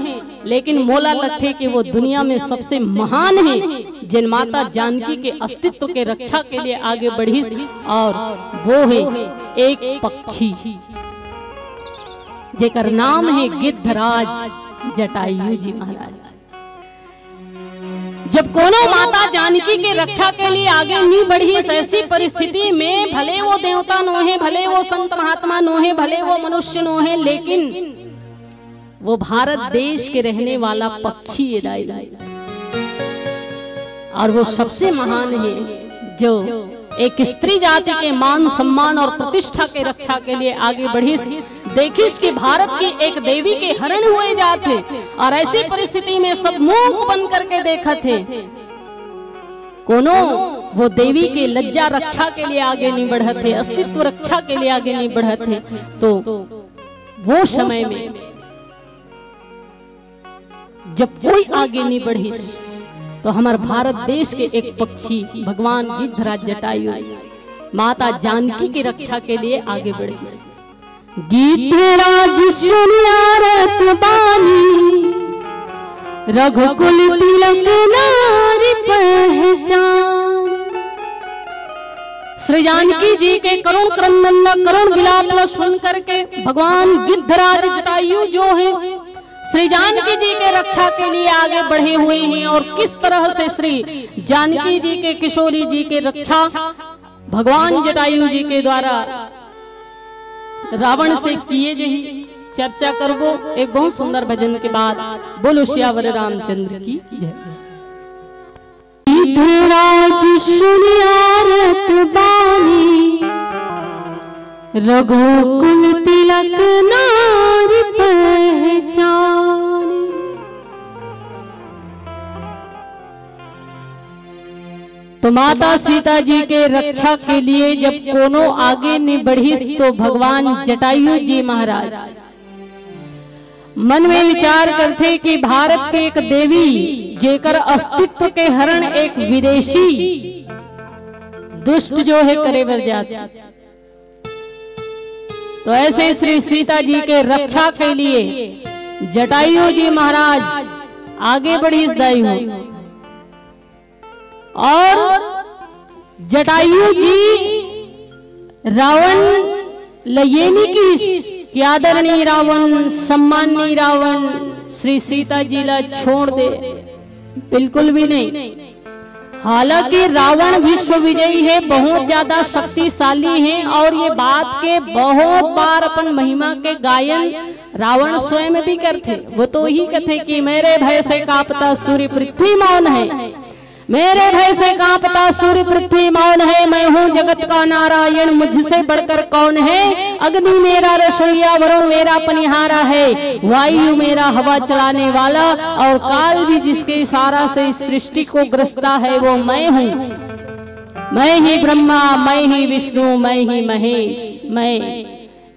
लेकिन मोला लगथे कि वो दुनिया में सबसे महान हे, जेन माता जानकी के अस्तित्व के रक्षा के लिए आगे बढ़िस, और वो हे एक पक्षी, जेकर नाम हे गिद्धराज जटायु जी महाराज। जब कोनो माता जानकी के रक्षा के लिए आगे नी बढ़िस, ऐसी परिस्थिति में भले वो देवता नोहे, भले वो संत महात्मा नोहे, भले वो मनुष्य नोहे, लेकिन वो भारत देश के रहने वाला पक्षी हे दाई। और वो सबसे महान हे, जो एक स्त्री जाति के मान सम्मान और प्रतिष्ठा के रक्षा के लिए आगे बढ़िस। देखिस कि भारत की एक देवी के हरण हुए जात हे, और ऐसी परिस्थिति में सब मूक बन करके देखत हे। कोनो वो देवी के लज्जा रक्षा के लिए आगे नहीं बढ़त हे, अस्तित्व रक्षा के लिए आगे नहीं बढ़त हे। तो वो समय में जब कोई आगे नहीं बढ़िस, तो हमार भारत देश के एक पक्षी भगवान गिद्धराज जटायु माता जानकी की रक्षा के लिए आगे बढ़िस। गिद्धराज सुनियारत बानी, रघुकुल तिलक नारी पहचान। श्री जानकी जी के करुण क्रंदन ला, करुण विलाप ला सुन करके भगवान गिद्धराज जटायु जो हे, श्री जानकी जी के रक्षा के लिए आगे बढ़े हुए हैं। और किस तरह से श्री जानकी जी के, किशोरी जी के रक्षा भगवान जटायु जी के द्वारा रावण से किए, जही चर्चा करबो एक बहुत सुंदर भजन के बाद। बोलो सियावर रामचंद्र की जय। गिद्धराज सुनियारत बानी, रघुकुल तिलक नारी पहचान। तो माता सीता जी के रक्षा के लिए जब कोनो आगे नहीं बढ़िस, तो भगवान जटायु जी महाराज मन में विचार करथे कि भारत के एक देवी, जेकर अस्तित्व के हरण एक विदेशी दुष्ट जो हे करे बर जात हे। तो ऐसे श्री सीता जी के रक्षा के लिए जटायु जी महाराज आगे बढ़िस दाई हो। और जटायु जी रावण ल ये नहीं किहिस कि आदरणीय रावण, सम्माननीय रावण, श्री सीता जी ला छोड़ दे, बिल्कुल भी नहीं। हालांकि रावण विश्व विजयी हे, बहुत ज्यादा शक्तिशाली हे, और ये बात के बहुत बार अपन महिमा के गायन रावण स्वयं भी करथे। वो तो यही कथे कि मेरे भय से कांपता सूर्य पृथ्वी मौन है, मेरे भय से कांपता सूर्य पृथ्वी मौन है, मैं हूँ जगत का नारायण, मुझसे बढ़कर कौन है। अग्नि मेरा रसोइया, वरुण मेरा पनिहारा है, वायु मेरा हवा चलाने वाला, और काल भी जिसके इशारा से इस सृष्टि को ग्रसता है, वो मैं हूँ। मैं ही ब्रह्मा, मैं ही विष्णु, मैं ही महेश, मैं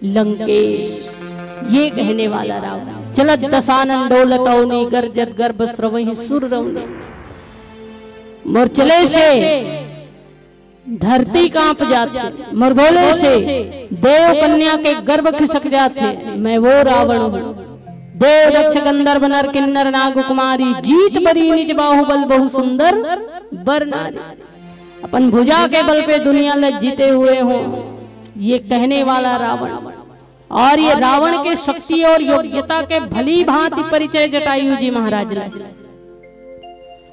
लंकेश, ये कहने वाला रावण। चलत दसानन डोलत अवनी, गरजत गर्भ स्रवहि सुर रवनी। मोर चले से धरती कांप जाथे, मोर बोले से देव कन्या के गर्भ खिसक जाथे। मैं वो रावण हूँ। देव दक्ष गंधर्व नर किन्नर नाग कुमारी, जीत बरी निज बाहुबल बहु सुंदर बर नारी। अपन भुजा के बल पे दुनिया ल जीते हुए हो, ये कहने वाला रावण। और ये रावण के शक्ति और योग्यता के भली भांति परिचय जटायु जी महाराज ला,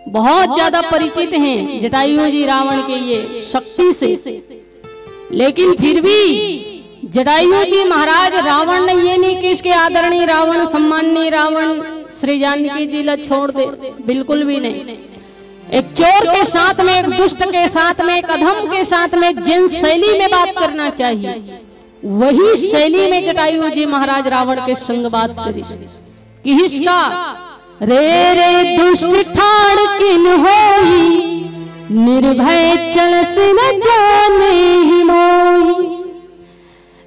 बहुत ज्यादा परिचित हैं जटायु जी रावण के ये शक्ति से। लेकिन फिर भी जटायु जी महाराज रावण ने ये नहीं किहिस कि आदरणीय रावण, सम्माननीय रावण, श्री जानकी जी ला छोड़ दे, बिल्कुल भी नहीं। एक चोर के साथ में, एक दुष्ट के साथ में, एक अधम के साथ में जिन शैली में बात करना चाहिए, वही शैली में जटायु जी महाराज रावण के संग बात करिस। किहिस का, रे रे दुष्ट ठाड़ किन होई, निर्भय चलस न जाने ही मोई।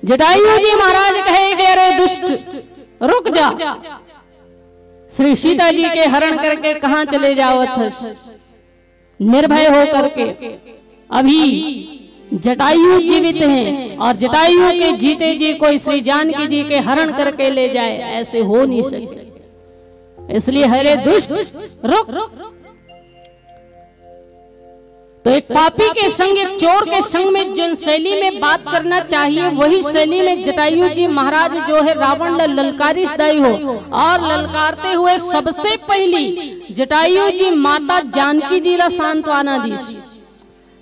जटायु जी महाराज कहे कि अरे दुष्ट, रुक जा, श्री सीता जी के हरण करके कहाँ चले जावत हस? निर्भय होकर के अभी जटायु जीवित हैं और जटायु के जीते जी कोई श्री जानकी जी के हरण करके ले जाए, ऐसे हो नहीं सके। इसलिए हरे दुष्ट, रुक। तो एक पापी के संग, एक चोर के संग में जिन शैली में बात करना चाहिए, वही शैली में जटायु जी महाराज जो है रावण ला ललकारिस दाई हो। और ललकारते हुए सबसे पहली जटायु जी माता जानकी जी ला सांत्वना दीस।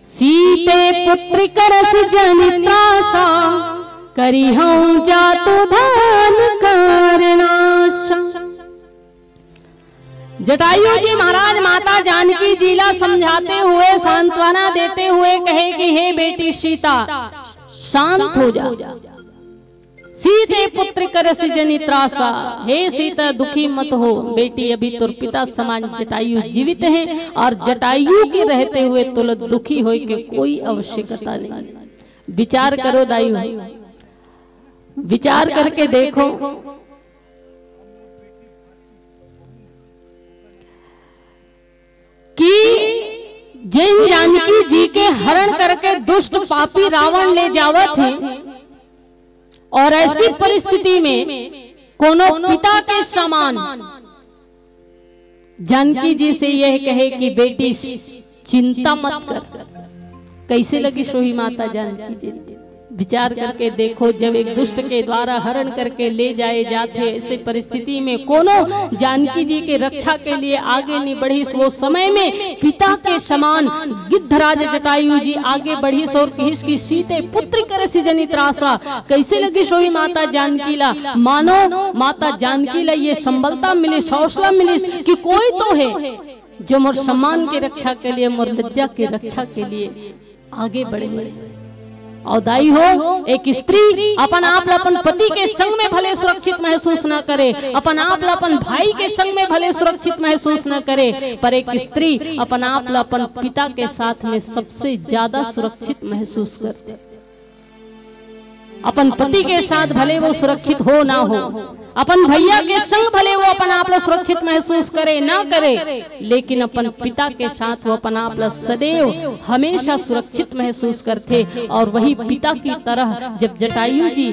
सीते पुत्र करस जनि त्रासा, करिहउँ जातु धन कर नासा। जटायु जी महाराज माता जानकी जी ला समझाते हुए, सांत्वना देते हुए कहे कि हे बेटी सीता, शांत हो जा। सीते पुत्र करस जनि त्रासा, हे सीता दुखी मत हो बेटी, अभी तोर पिता समान जटायु जीवित हैं और जटायु के रहते हुए तोला दुखी होए के कोई आवश्यकता नहीं। विचार करो दाई हो, विचार करके देखो कि जिन जानकी जी के हरण करके दुष्ट पापी रावण ले जावत हे और ऐसी परिस्थिति में कोनो पिता के समान जानकी जी से यह कहे कि बेटी चिंता मत कर, कैसे लगिस होही माता जानकी जी? विचार करके देखो, जब एक दुष्ट के द्वारा हरण करके ले जाए जात हे, ऐसे परिस्थिति में कोनो जानकी जी के रक्षा के लिए आगे नहीं बढ़िस। वो समय में पिता के समान गिद्धराज जटायु जी आगे बढ़िस और कहिस कि सीते पुत्र करसि जनि त्रासा। कैसे लगिस होही माता जानकी ला? मानो माता जानकी ला ये संबलता मिलिस, हौसला मिलिस कि कोई तो हे जो मोर सम्मान के रक्षा के लिए, मोर लज्जा के रक्षा के लिए आगे बढ़े। और दाई हो, एक स्त्री अपन आप ला अपन पति के संग में भले सुरक्षित महसूस ना करे, अपन आप ला अपन भाई के संग में भले सुरक्षित महसूस ना करे, पर एक स्त्री अपन आप ला अपन पिता के साथ में सबसे ज्यादा सुरक्षित महसूस करथे। अपन पति के साथ भले वो सुरक्षित हो ना हो, अपन भैया के संग भले वो अपन आप ला सुरक्षित महसूस करे ना करे, लेकिन अपन पिता के साथ वो अपन आप ला सदैव हमेशा सुरक्षित महसूस करथे। और वही पिता की तरह जब जटायु जी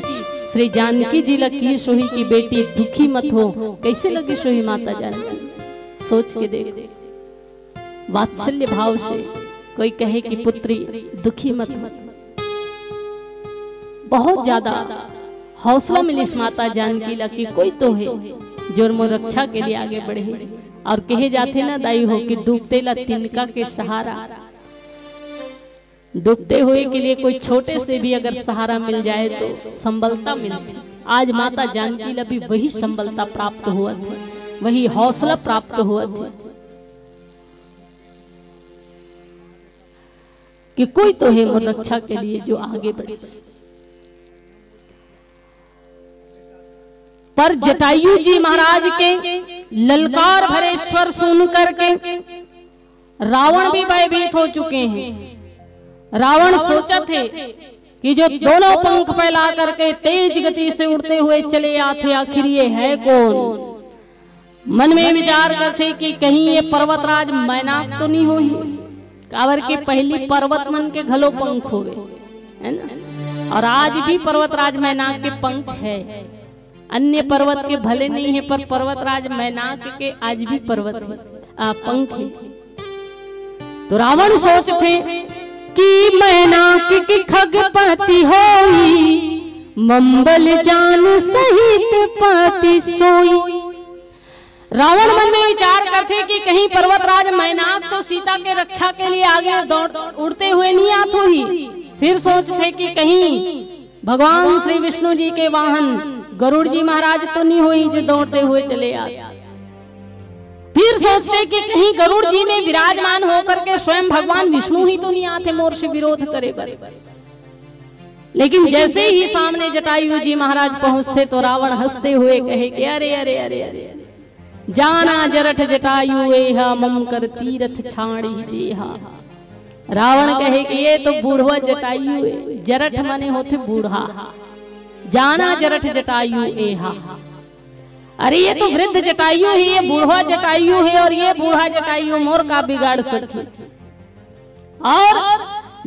श्री जानकी जी ला कहिस होही कि बेटी दुखी मत हो, कैसे लगिस होही माता जानकी? सोच के देखो, वात्सल्य भाव से कोई कहे कि पुत्री दुखी मत हो। बहुत ज्यादा हौसला मिलिस माता जानकी ला कि कोई तो हे जो मोर रक्षा के लिए आगे बढ़े। और कहे जाथे ना दाई हो कि डूबते ला तिनका के सहारा, डूबते हुए के लिए कोई छोटे से भी अगर सहारा मिल जाए तो संबलता मिलथे। आज माता जानकी ला भी वही संबलता प्राप्त होवत हे, वही हौसला प्राप्त होवत हे कि कोई तो हे मोर रक्षा के लिए जो आगे बढ़े। पर जटायु जी महाराज के ललकार भरे स्वर सुन करके रावण भी भयभीत हो चुके हैं। रावण सोचत हे कि जो दोनों पंख फैला करके तेज गति से उड़ते हुए चले आथे, आखिर ये है कौन? मन में विचार करथे कि कहीं ये पर्वतराज मैनाक तो नहीं होही, काबर के पहली पर्वत मन के घलो पंख होवे, है ना? और आज भी पर्वतराज मैनाक के पंख है, अन्य पर्वत के भले नहीं है, पर पर्वतराज मैनाक के आज भी पर्वत है, आ, पंख है। तो रावण सोचथे कि मैनाक की खगपति होई, मंबल जान सहित पति सोई। रावण मन में विचार करथे कि कहीं पर्वतराज मैनाक तो सीता के रक्षा के लिए आगे दौड़, उड़ते हुए नहीं आत होही। फिर सोचथे कि कहीं भगवान श्री विष्णु जी के वाहन गरुड़ जी महाराज तो नहीं होही जो दौड़ते हुए चले आत। फिर सोचथे कि कहीं गरुड़ जी में विराजमान होकर के स्वयं भगवान विष्णु ही तो नहीं आथे मोर से विरोध करे बर। लेकिन जैसे ही सामने जटायु जी महाराज पहुंचथे तो रावण हंसते हुए कहे कि अरे, अरे, अरे, अरे, अरे, जाना जरठ जटायु एहा, मम कर तीरथ छाड़ी देहा। रावण कहे कि ये तो बूढ़वा जटायु है, जरठ माने होथे बूढ़ा, जाना जरठ जटायु एहा। अरे ये तो वृद्ध जटायु है, ये बूढ़वा जटायु है, और ये बूढ़ा जटायु मोर का बिगाड़ सकही? और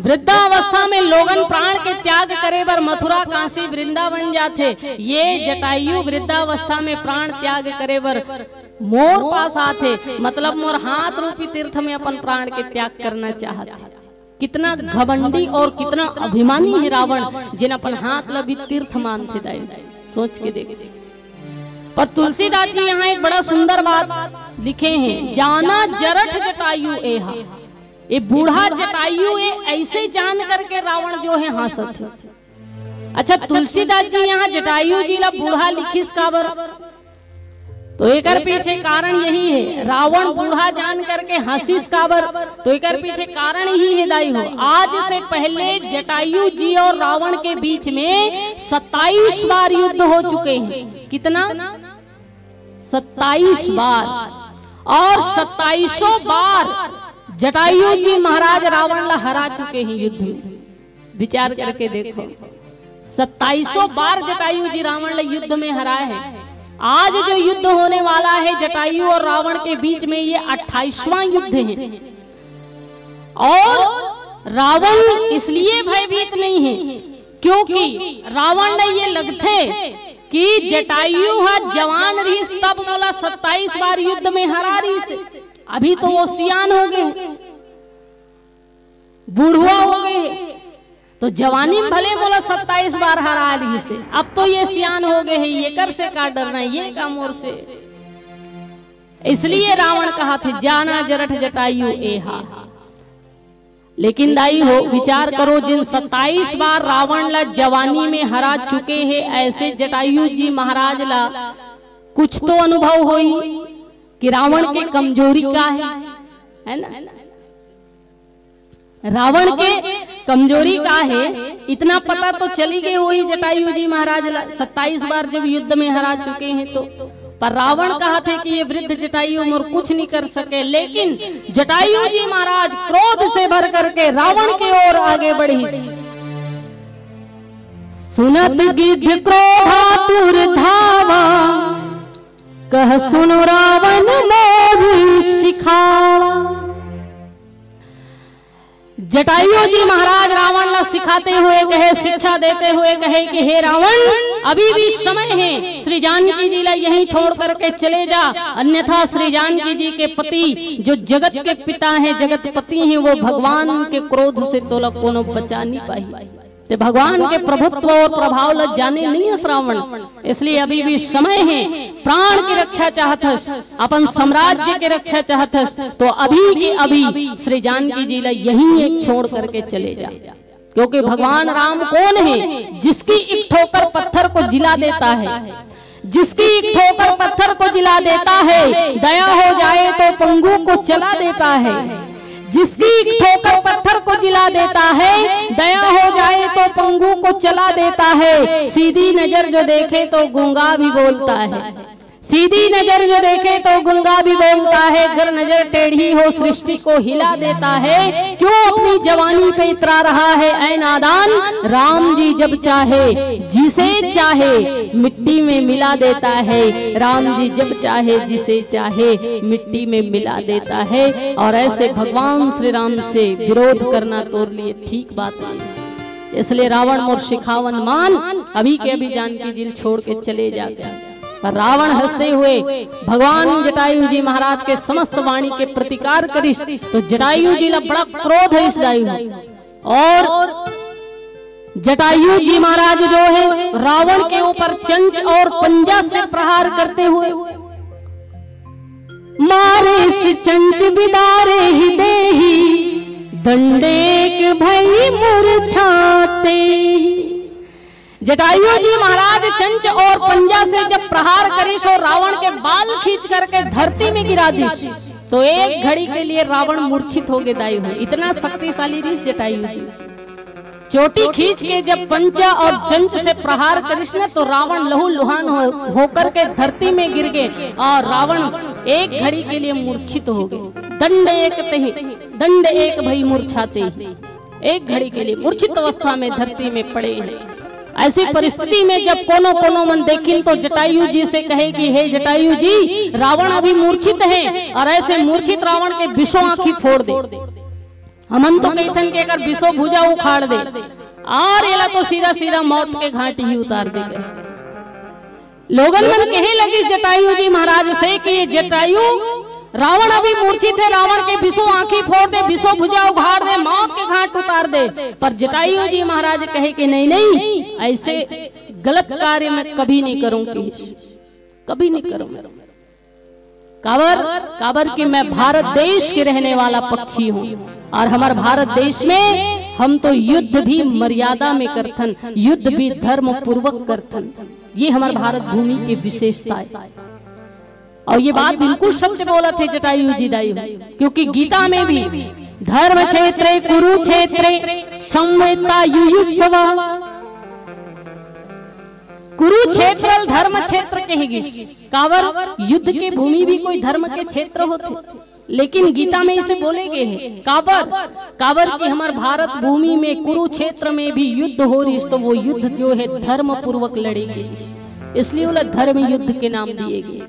वृद्धावस्था में लोगन प्राण के त्याग करे बर मथुरा, काशी, वृंदावन जाथे। ये जटायु वृद्धावस्था में प्राण त्याग करे बर मोर पास आथे, मतलब मोर हाथ रूपी तीर्थ में अपन प्राण के त्याग करना चाहत हे। कितना घमंडी और कितना अभिमानी हे रावण, जेन अपन हाथ ला भी तीर्थ मानथे दाई। सोच के देख। पर तुलसीदास जी यहाँ एक बड़ा सुंदर बात लिखे हैं, "जाना जरठ जटायु एहा।" ये बूढ़ा जटायु, ये ऐसे जान करके रावण जो है हंसत हे। अच्छा, तुलसीदास जी यहाँ जटायु जी ला बूढ़ा लिखिस काबर? तो एकर पीछे कारण यही है, रावण बूढ़ा जान करके हंसिस काबर? तो एकर पीछे कारण यही है दाई हो, आज से पहले जटायु जी और रावण के बीच में सत्ताईस बार युद्ध हो चुके हैं। कितना? सत्ताईस बार। और सत्ताईसों बार जटायु जी महाराज रावण ला हरा चुके हैं युद्ध में। विचार करके देखो, सत्ताईसों बार जटायु जी रावण ला युद्ध में हराए हैं। आज जो युद्ध होने वाला है जटायु और रावण के बीच में, ये अट्ठाईसवाँ युद्ध है। और रावण इसलिए भयभीत नहीं है, क्योंकि रावण ला ये लगथे कि जटायु हा जवान रहिस, तब मोला सत्ताईस बार युद्ध में हरा रहिस। अभी तो वो सियान हो गए, बुढ़वा हो गए हे, तो जवानी में भले मोला सत्ताईस बार हरा रहिस हे, अब तो ये सियान हो गए हे, ये कर से का डरना हे, ये का मोर से। इसलिए रावण कहथे, "जाना जरठ जटायु एहा।" लेकिन दाई हो, विचार करो, जिन सत्ताईस बार रावण ला जवानी में हरा चुके हे, ऐसे जटायु जी महाराज ला कुछ तो अनुभव होई कि रावण के कमजोरी का है, है ना? रावण के कमजोरी का है, इतना पता तो चली गए होही जटायु जी महाराज ला, सत्ताईस बार जब युद्ध में हरा चुके हैं तो। पर रावण कहथे कि ये वृद्ध जटायु मोर कुछ नहीं कर सके, लेकिन जटायु जी महाराज क्रोध से भर करके रावण के ओर आगे बढ़िस। सुनत गिद्ध क्रोधातुर धावा, कह सुनु रावण मोर सिखावा। जटायु जी महाराज रावण ला सिखाते हुए कहे, शिक्षा देते हुए कहे कि हे रावण, अभी भी समय है, श्री जानकी जी ला यहीं छोड़ करके चले जा, अन्यथा श्री जानकी जी के पति जो जगत के पिता हैं, जगतपति हैं, वो भगवान के क्रोध से तोला कोनो बचा नहीं पाही। ते भगवान के प्रभुत्व और प्रभाव ला जाने नहीं हस रावण, इसलिए अभी भी समय है। प्राण की रक्षा चाहत हस, अपन साम्राज्य की रक्षा चाहत हस, तो अभी के अभी श्री जानकी जी ला यहीं एक छोड़ करके चले जा, क्योंकि भगवान राम कौन है, जिसकी एक ठोकर पत्थर को जिला देता है, जिसकी एक ठोकर पत्थर को जिला देता है, दया हो जाए तो पंगु को चला देता है। जिसकी एक ठोकर पत्थर को जिला देता है, दया हो जाए तो पंगु को चला देता है। सीधी नजर जो देखे तो गूंगा भी बोलता है, सीधी नजर जो देखे तो गूंगा भी बोलता है। अगर नजर टेढ़ी हो, सृष्टि को हिला देता है। क्यों अपनी जवानी पे इतरा रहा है, ऐ नादान? राम जी जब चाहे, जिसे चाहे, मिट्टी में मिला देता है। राम जी जब चाहे, जिसे चाहे, मिट्टी में मिला देता है। और ऐसे भगवान श्री राम से विरोध करना तोर लिए ठीक बात नहीं है। इसलिए रावण मोर सिखावन मान, अभी के अभी जानकी जी ल छोड़ के चले जाते। पर रावण हंसते हुए भगवान जटायु जी महाराज के समस्त वाणी के प्रतिकार करिस, तो जटायु जी ला बड़ा क्रोध है इस दायु में। और जटायु जी महाराज जो है, रावण के ऊपर चंच और पंजा से प्रहार करते हुए, मारिस चंच बिदारे ही देही, दंडेक भई मूर्छाते। जटायु जी महाराज चंच और पंजा से जब प्रहार करिस और रावण के बाल खींच करके धरती में गिरा दिस, तो एक घड़ी के लिए रावण मूर्छित हो गए दाई हो। इतना शक्तिशाली रिस जटायु जी। चोटी खींच के जब पंजा और चंच से प्रहार करिस न, तो रावण लहू लुहान हो, होकर के धरती में गिर गए और रावण एक घड़ी के लिए मूर्छित हो गए। दंड एक तही, दंड एक भई मूर्छाते ही, एक घड़ी के लिए मूर्छित अवस्था में धरती में पड़े हैं। ऐसी परिस्थिति में जब कोनो कोनो मन देखिन तो जटायु जी से कहे कि हे जटायु जी, रावण अभी मूर्छित है और ऐसे मूर्छित रावण के बीसों आंखी फोड़ दे। हमन तो कहिथन के एकर बीसों भुजा उखाड़ दे, और एला तो सीधा सीधा मौत के घाट ही उतार दे। लोगन मन कहे लगिस जटायु जी महाराज से कि ये जटायु, रावण अभी मूर्छित हे, रावण के बीसों आंखी फोड़ दे, बीसों भुजा उघार दे, मौत के घाट उतार दे, पर जटायु जी महाराज कहे कि नहीं, नहीं, ऐसे गलत कार्य मैं कभी नहीं करूं, कभी नहीं करूं। काबर, काबर कि मैं भारत देश के रहने वाला पक्षी हूँ और हमर भारत देश में हम तो युद्ध भी मर्यादा में करथन, युद्ध भी धर्म पूर्वक करथन। ये हमर भारत भूमि के विशेषता है। और ये बात बिल्कुल सत्य बोलत हे जटायु जी दाई, क्योंकि गीता में भी धर्म क्षेत्रे कुरुक्षेत्रे संवेता युयुत्सव। कुरुक्षेत्र धर्म क्षेत्र कहे गिस। काबर, युद्ध के भूमि भी कोई धर्म के क्षेत्र होथे, लेकिन गीता में इसे बोले गए हे। काबर, काबर कि हमर भारत भूमि में कुरुक्षेत्र में भी युद्ध हो रिस, तो वो युद्ध जो है धर्म पूर्वक लड़े गिस, इसलिए ओला धर्म युद्ध के नाम दिए गए।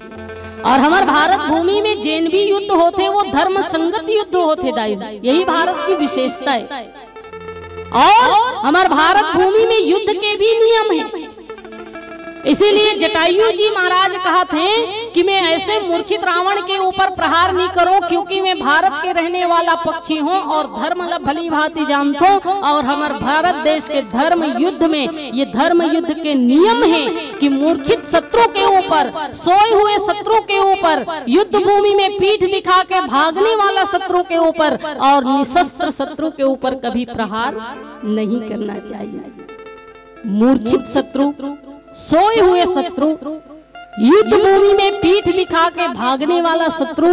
और हमर भारत भूमि में जेन भी युद्ध होथे वो धर्म संगत युद्ध होथे दाई, यही भारत की विशेषता है। और हमर भारत भूमि में युद्ध के भी नियम है, इसीलिए जटायु जी महाराज कहत हे कि मैं ऐसे मूर्छित रावण के ऊपर प्रहार नहीं करूं, क्योंकि मैं भारत के रहने वाला पक्षी हूं और धर्म ला भली भांति जानता हूं। और हमर भारत देश के धर्म युद्ध में ये धर्म युद्ध के नियम है कि मूर्छित शत्रु के ऊपर, सोए हुए शत्रु के ऊपर, युद्ध भूमि में पीठ दिखा के भागने वाला शत्रु के ऊपर और निशस्त्र शत्रु के ऊपर कभी प्रहार नहीं करना चाहिए। मूर्छित शत्रु, सोए हुए शत्रु, युद्ध भूमि में पीठ दिखा के भागने वाला शत्रु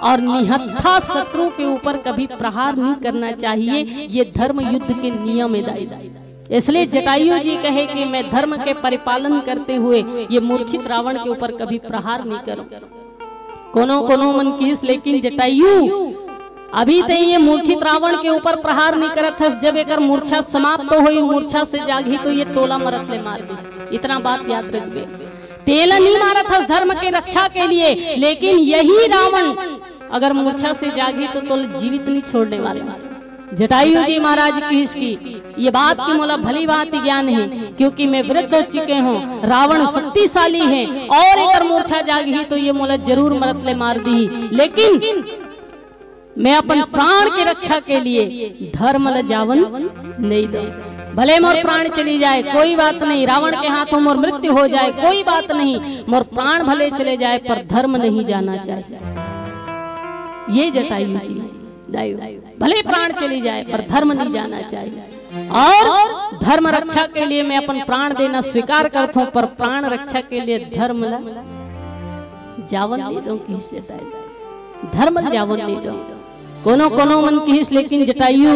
और निहत्था शत्रु के ऊपर कभी प्रहार नहीं करना चाहिए। ये धर्म युद्ध के नियम है दाई। इसलिए जटायु जी कहे कि मैं धर्म के परिपालन करते हुए ये मूर्छित रावण के ऊपर कभी प्रहार नहीं करूं। कोनो कोनो मन किहिस, लेकिन जटायु, अभी तैं ये मूर्छित रावण के ऊपर प्रहार नहीं करत हस, जब एकर मूर्छा समाप्त होई, मूर्छा से जागही तो ये तोला मरत ले मार दी। इतना बात याद रखबे। तेला नहीं मारत हस धर्म के रक्षा के लिए, लेकिन यही रावण अगर मूर्छा से जागही तो तोला जीवित नहीं छोड़ने वाला। जटायु जी महाराज किहिस कि ये बात की मोला भली भांति ज्ञान है, क्योंकि मैं वृद्ध हो चुके हूँ, रावण शक्तिशाली है और एकर मूर्छा जागही तो ये मोला जरूर मरत ले मार दी, लेकिन मैं अपन प्राण के रक्षा के लिए धर्म ल जावन नहीं दो। भले मोर प्राण चली जाए, कोई बात नहीं, रावण के हाथों मोर मृत्यु हो जाए, कोई बात नहीं, मोर प्राण भले चले जाए, पर धर्म नहीं जाना चाहिए। ये जटायु जी है, दाई। भले प्राण चली जाए, पर धर्म नहीं जाना चाहिए। और धर्म रक्षा के लिए मैं अपन प्राण देना स्वीकार करता हूँ, पर प्राण रक्षा के लिए धर्म ला जावन नहीं दो, किहिस जटायु। धर्म ला जावन नहीं दो। कोनो कोनो मन किहिस, लेकिन जटायु,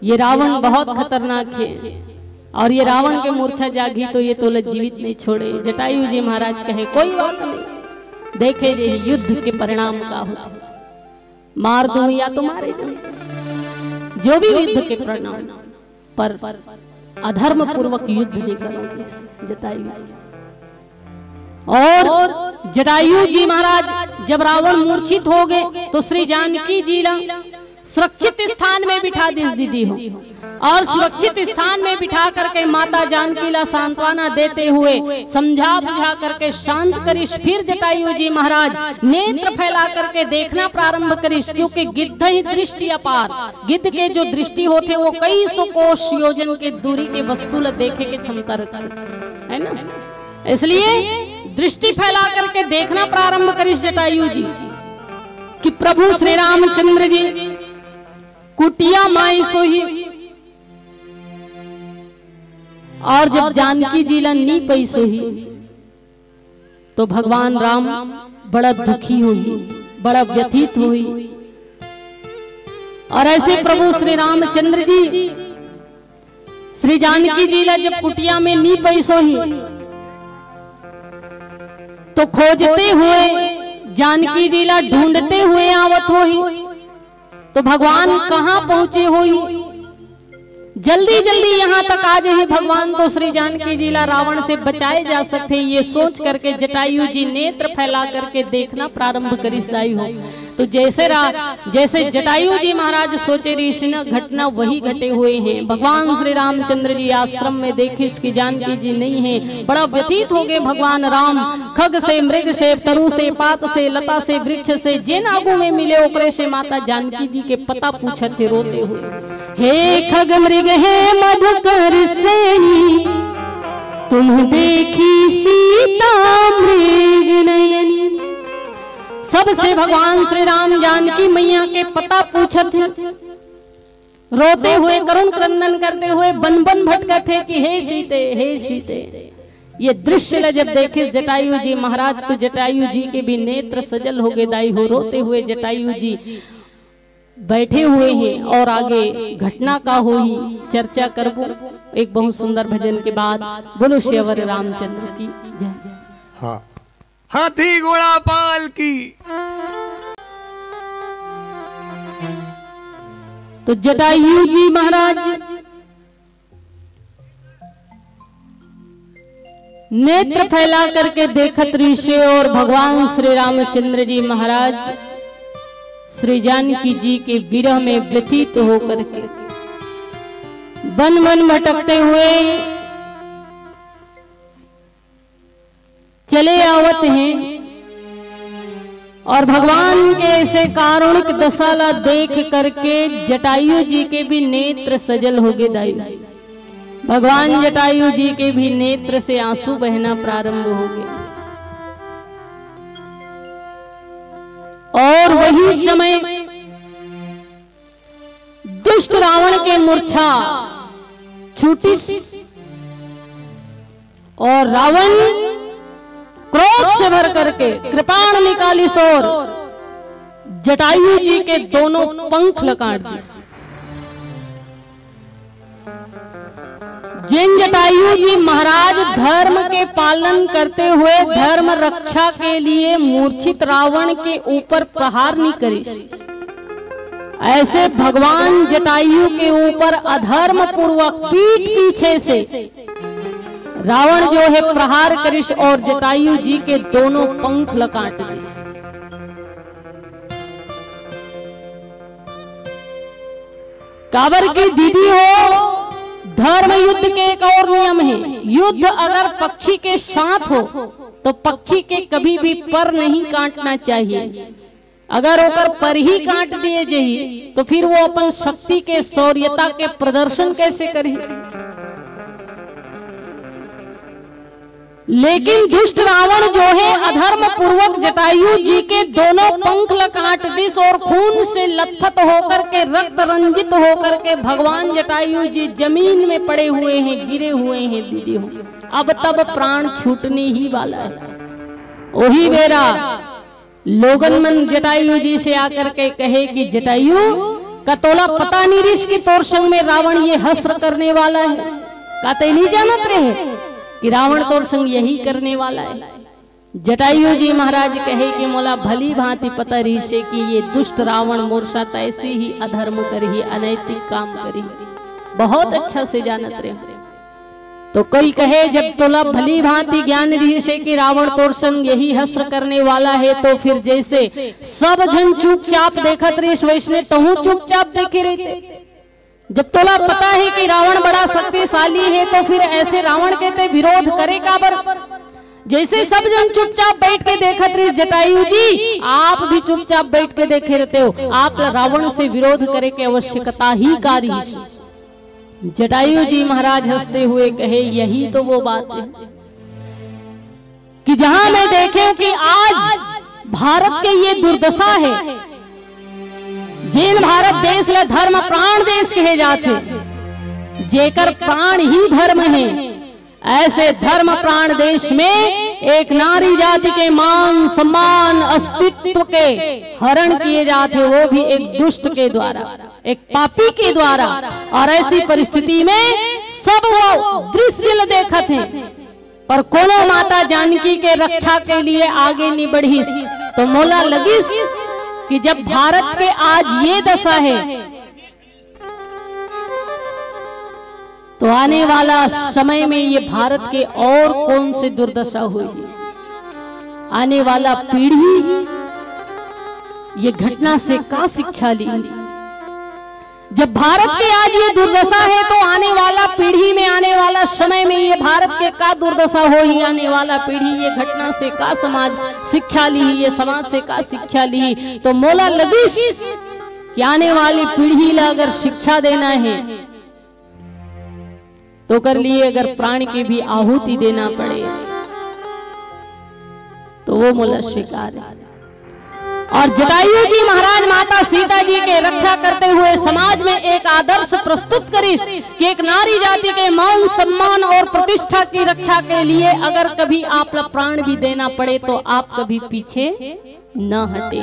ये रावण बहुत खतरनाक है और ये रावण के मूर्छा जागी तो ये तोला जीवित नहीं छोड़े। जटायु जी महाराज कहे, कोई बात नहीं, देखे जे युद्ध के परिणाम का होथे, मार दूं या तो मारे जाऊं, जो भी युद्ध के परिणाम, पर अधर्म पूर्वक युद्ध नहीं करोगे, जटायु जी। और जटायु जी महाराज जब रावण मूर्छित हो गए तो श्री जानकी जी ला सुरक्षित स्थान में बिठा दिस दीदी हो, और सुरक्षित स्थान में बिठा करके माता जानकी ला सांत्वना देते हुए समझा बुझा करके शांत करिस। फिर जटायु जी महाराज नेत्र फैला करके देखना प्रारंभ करिस, क्योंकि गिद्ध ही दृष्टि अपार, गिद्ध के जो दृष्टि होथे वो कई सौ कोस योजन के दूरी के वस्तु ला देखे के क्षमता रखथे, है ना? इसलिए दृष्टि फैला करके देखना प्रारंभ करिस जटायु जी कि प्रभु श्री रामचंद्र जी कुटिया माई सोही और जब जानकी जी ला नी पई सोही तो भगवान राम बड़ा दुखी होही, बड़ा व्यथित होही। और ऐसे प्रभु श्री रामचंद्र जी श्री जानकी जी ला जब कुटिया में नी पई सोही तो खोजते हुए, जानकी जी ला ढूंढते हुए आवत होही। तो भगवान कहाँ पहुंचे होही, जल्दी जल्दी यहाँ तक आ जाही भगवान तो श्री जानकी जी ला रावण से बचाए जा सकथे। ये सोच करके जटायु जी नेत्र फैला करके देखना प्रारंभ करिस दाई हो। तो जैसे रा-, जैसे जटायु जी महाराज सोचे रहिस न, घटना वही घटे हुए हैं। भगवान श्री रामचंद्र जी आश्रम में देखिस कि जानकी जी नहीं है, बड़ा व्यतीत हो गए भगवान राम। खग से, मृग से, तरु से, पात से, लता से, वृक्ष से, जेन आगू में मिले ओकरे से माता जानकी जी के पता पूछत हे रोते हुए, हे खग मृग हे मधुकर श्रेणी, तुम देखी सीता मृग नयनी। सबसे भगवान श्री राम जानकी मैया के पता पूछत हे, रोते हुए, करुण क्रंदन करते हुए बन बन भटकत हे कि हे सीते, हे सीते। ये दृश्य ला जब देखे जटायु जी महाराज, तो जटायु जी के भी नेत्र सजल हो गए दाई हो, रोते हुए जटायु जी बैठे हुए हैं और आगे घटना का होही चर्चा करबो एक बहुत सुंदर भजन के बाद। बोलो श्री अवर रामचंद्र की जय। हाँ। हाथी घोड़ा पाल की। तो जटायु जी महाराज नेत्र फैला करके देखत रहिसे और भगवान श्री रामचंद्र जी महाराज श्री जानकी जी के विरह में व्यतीत होकर के बन बन भटकते हुए चले आवत हैं और भगवान के ऐसे कारुणिक दशा ला देख करके जटायु जी के भी नेत्र सजल हो गए दाई। भगवान जटायु जी के भी नेत्र से आंसू बहना प्रारंभ हो गया। और वही समय दुष्ट रावण के मूर्छा छूटिस और रावण क्रोध से भर करके कृपाण निकालिस और जटायु जी के दोनों पंख ल काट दिस। जिन जटायु जी महाराज धर्म के पालन करते हुए धर्म रक्षा के लिए मूर्छित रावण के ऊपर प्रहार नहीं करिस, ऐसे भगवान जटायु के ऊपर अधर्म पूर्वक पीठ पीछे से रावण जो है प्रहार करिस और जटायु जी के दोनों पंख ल काट दिस। काबर की दीदी हो, धर्म युद्ध के एक और नियम है, युद्ध अगर पक्षी के साथ हो तो पक्षी के कभी भी पर नहीं काटना चाहिए। अगर ओकर पर ही काट दिए जाही तो फिर वो अपन शक्ति के शौर्यता के प्रदर्शन कैसे करही? लेकिन दुष्ट रावण जो है अधर्म पूर्वक जटायु जी के दोनों पंख ल काट दिस और खून से लथपथ होकर के रक्त रंजित होकर के भगवान जटायु जी जमीन में पड़े हुए हैं, गिरे हुए हैं दीदी हो। अब तब प्राण छूटने ही वाला है। वही बेरा लोगन मन जटायु जी से आकर के कहे कि जटायु, का तोला पता नहीं रिस कि तोर संग में रावण ये हस्र करने वाला है? का ते नहीं जानत रहे कि रावण तोर संग यही करने वाला है? जटायु जी महाराज कहे कि मोला भली भांति पता रिसे कि ये दुष्ट रावण मोर साथ ऐसे ही अधर्म करही, अनैतिक काम करही, बहुत अच्छा से जानत रहे। तो कोई कहे, जब तोला भली भांति ज्ञान रिहिसे कि रावण तोर संग यही हस्र करने वाला है, तो फिर जैसे सब झन चुपचाप देखत रहिस, वैसने तहूं चुपचाप देखे रहते। जब तोला पता है कि रावण बड़ा शक्तिशाली है, तो फिर ऐसे रावण के ते विरोध करे काबर? जैसे सब झन चुपचाप बैठ के देखत रहिस जटायु जी, आप भी चुपचाप बैठ के देखे रहते हो। आप रावण से विरोध करे के आवश्यकता ही का रिहिस? जटायु जी महाराज हंसते हुए कहे, यही तो वो बात है कि जहां मैं देखे कि आज भारत के ये दुर्दशा है, जिन भारत देश ला धर्म प्राण देश कहे जाथे, जेकर प्राण ही धर्म है, ऐसे धर्म प्राण देश में एक नारी जाति के मान सम्मान अस्तित्व के हरण किए जाथे, वो भी एक दुष्ट के द्वारा, एक पापी के द्वारा। और ऐसी परिस्थिति में सब वो दृश्य ल देखत हैं, पर कोनो माता जानकी के रक्षा के लिए आगे नहीं बढ़िस। तो मोला लगिस कि जब भारत के आज ये दशा है, तो आने वाला समय में ये भारत के और कौन से दुर्दशा होगी? आने वाला पीढ़ी ये घटना से का शिक्षा ली? जब भारत के आज ये दुर्दशा है, तो आने वाला पीढ़ी में, आने वाला समय में ये भारत के का दुर्दशा होही, आने वाला पीढ़ी ये घटना से का समाज शिक्षा ली, ये समाज से का शिक्षा ली? तो मोला लगिस कि आने वाली पीढ़ी ला अगर शिक्षा देना है, तो ओकर लिए अगर प्राण की भी आहुति देना पड़े, तो वो मोला स्वीकार है। और जटायु जी महाराज माता सीता जी के रक्षा करते हुए समाज में एक आदर्श प्रस्तुत करिस कि एक नारी जाति के मान, सम्मान और प्रतिष्ठा की रक्षा के लिए अगर कभी आप ला प्राण भी देना पड़े, तो आप कभी पीछे न हटे।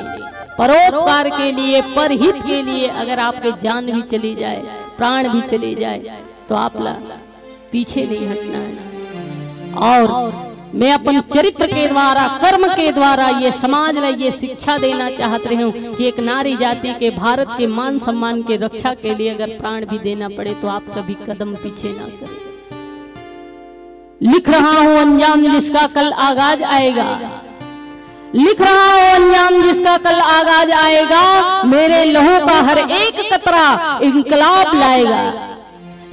परोपकार के लिए, परहित के लिए अगर आपके जान भी चली जाए, प्राण भी चली जाए, तो आप ला पीछे नहीं हटना है। और मैं अपन चरित्र के द्वारा, कर्म के द्वारा ये समाज ला ये शिक्षा देना चाहत रहे हूँ कि एक नारी जाति के, भारत के मान सम्मान के रक्षा के लिए अगर प्राण भी देना पड़े, तो आप कभी कदम पीछे ना करें। लिख रहा हूं अंजाम जिसका कल आगाज आएगा, लिख रहा हूं अंजाम जिसका कल आगाज आएगा, मेरे लहू का हर एक कतरा इंकलाब लाएगा।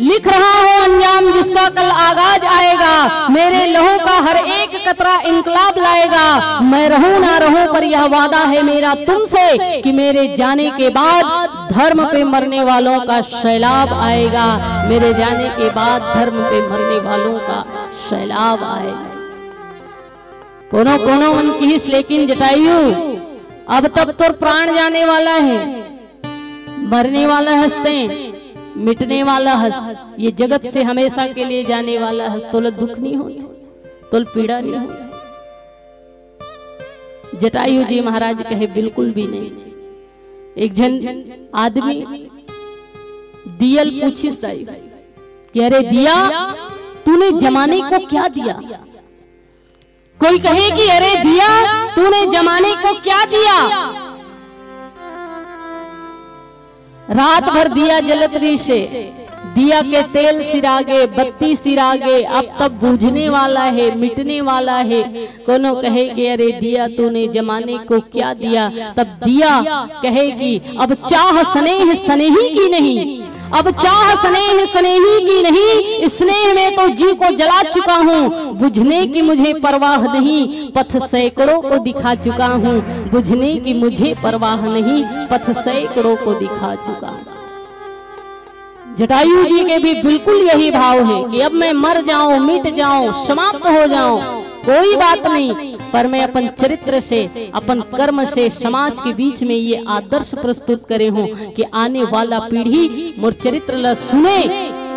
लिख रहा हूं अंजाम जिसका कल आगाज आएगा, मेरे लहू का हर एक कतरा इंकलाब लाएगा। मैं रहूं ना रहूं, पर यह वादा है मेरा तुमसे कि मेरे जाने के बाद धर्म पे मरने वालों का सैलाब आएगा, मेरे जाने के बाद धर्म पे मरने वालों का सैलाब आएगा। कोनो कोनो मन किहिस, लेकिन जटायु, अब तब तोर प्राण जाने वाला है, मरने वाला हस ते, मिटने वाला हस, ये जगत से हमेशा के लिए जाने वाला हस, तोला दुख नहीं होत, तोला पीड़ा नहीं होत। जटायु जी महाराज कहे, बिल्कुल भी नहीं। एक झन आदमी दिया ल पूछिस दाई कि अरे दिया, तूने जमाने को क्या दिया? कोई कहे कि अरे दिया, तूने जमाने को क्या दिया? रात भर दिया जलत रहिसे, दिया के तेल सिरागे, बत्ती सिरागे, अब तब बुझने वाला है, मिटने वाला है। कोनो कहे कि अरे दिया, तूने जमाने को क्या दिया? तब दिया कहे कि अब चाह स्नेह स्नेही की नहीं, अब चाह स्नेह स्नेही की नहीं, स्नेह में तो जी को जला चुका हूँ। बुझने की मुझे परवाह नहीं, पथ सैकड़ों को दिखा चुका हूँ। बुझने की मुझे परवाह नहीं, पथ सैकड़ों को दिखा चुका हूँ। जटायु जी के भी बिल्कुल यही भाव है कि अब मैं मर जाऊं, मिट जाऊं, समाप्त हो जाऊं, कोई बात नहीं, पर मैं अपन चरित्र से, अपन कर्म से समाज के बीच में ये आदर्श प्रस्तुत करे हूँ कि आने वाला पीढ़ी मोर चरित्र ला सुने,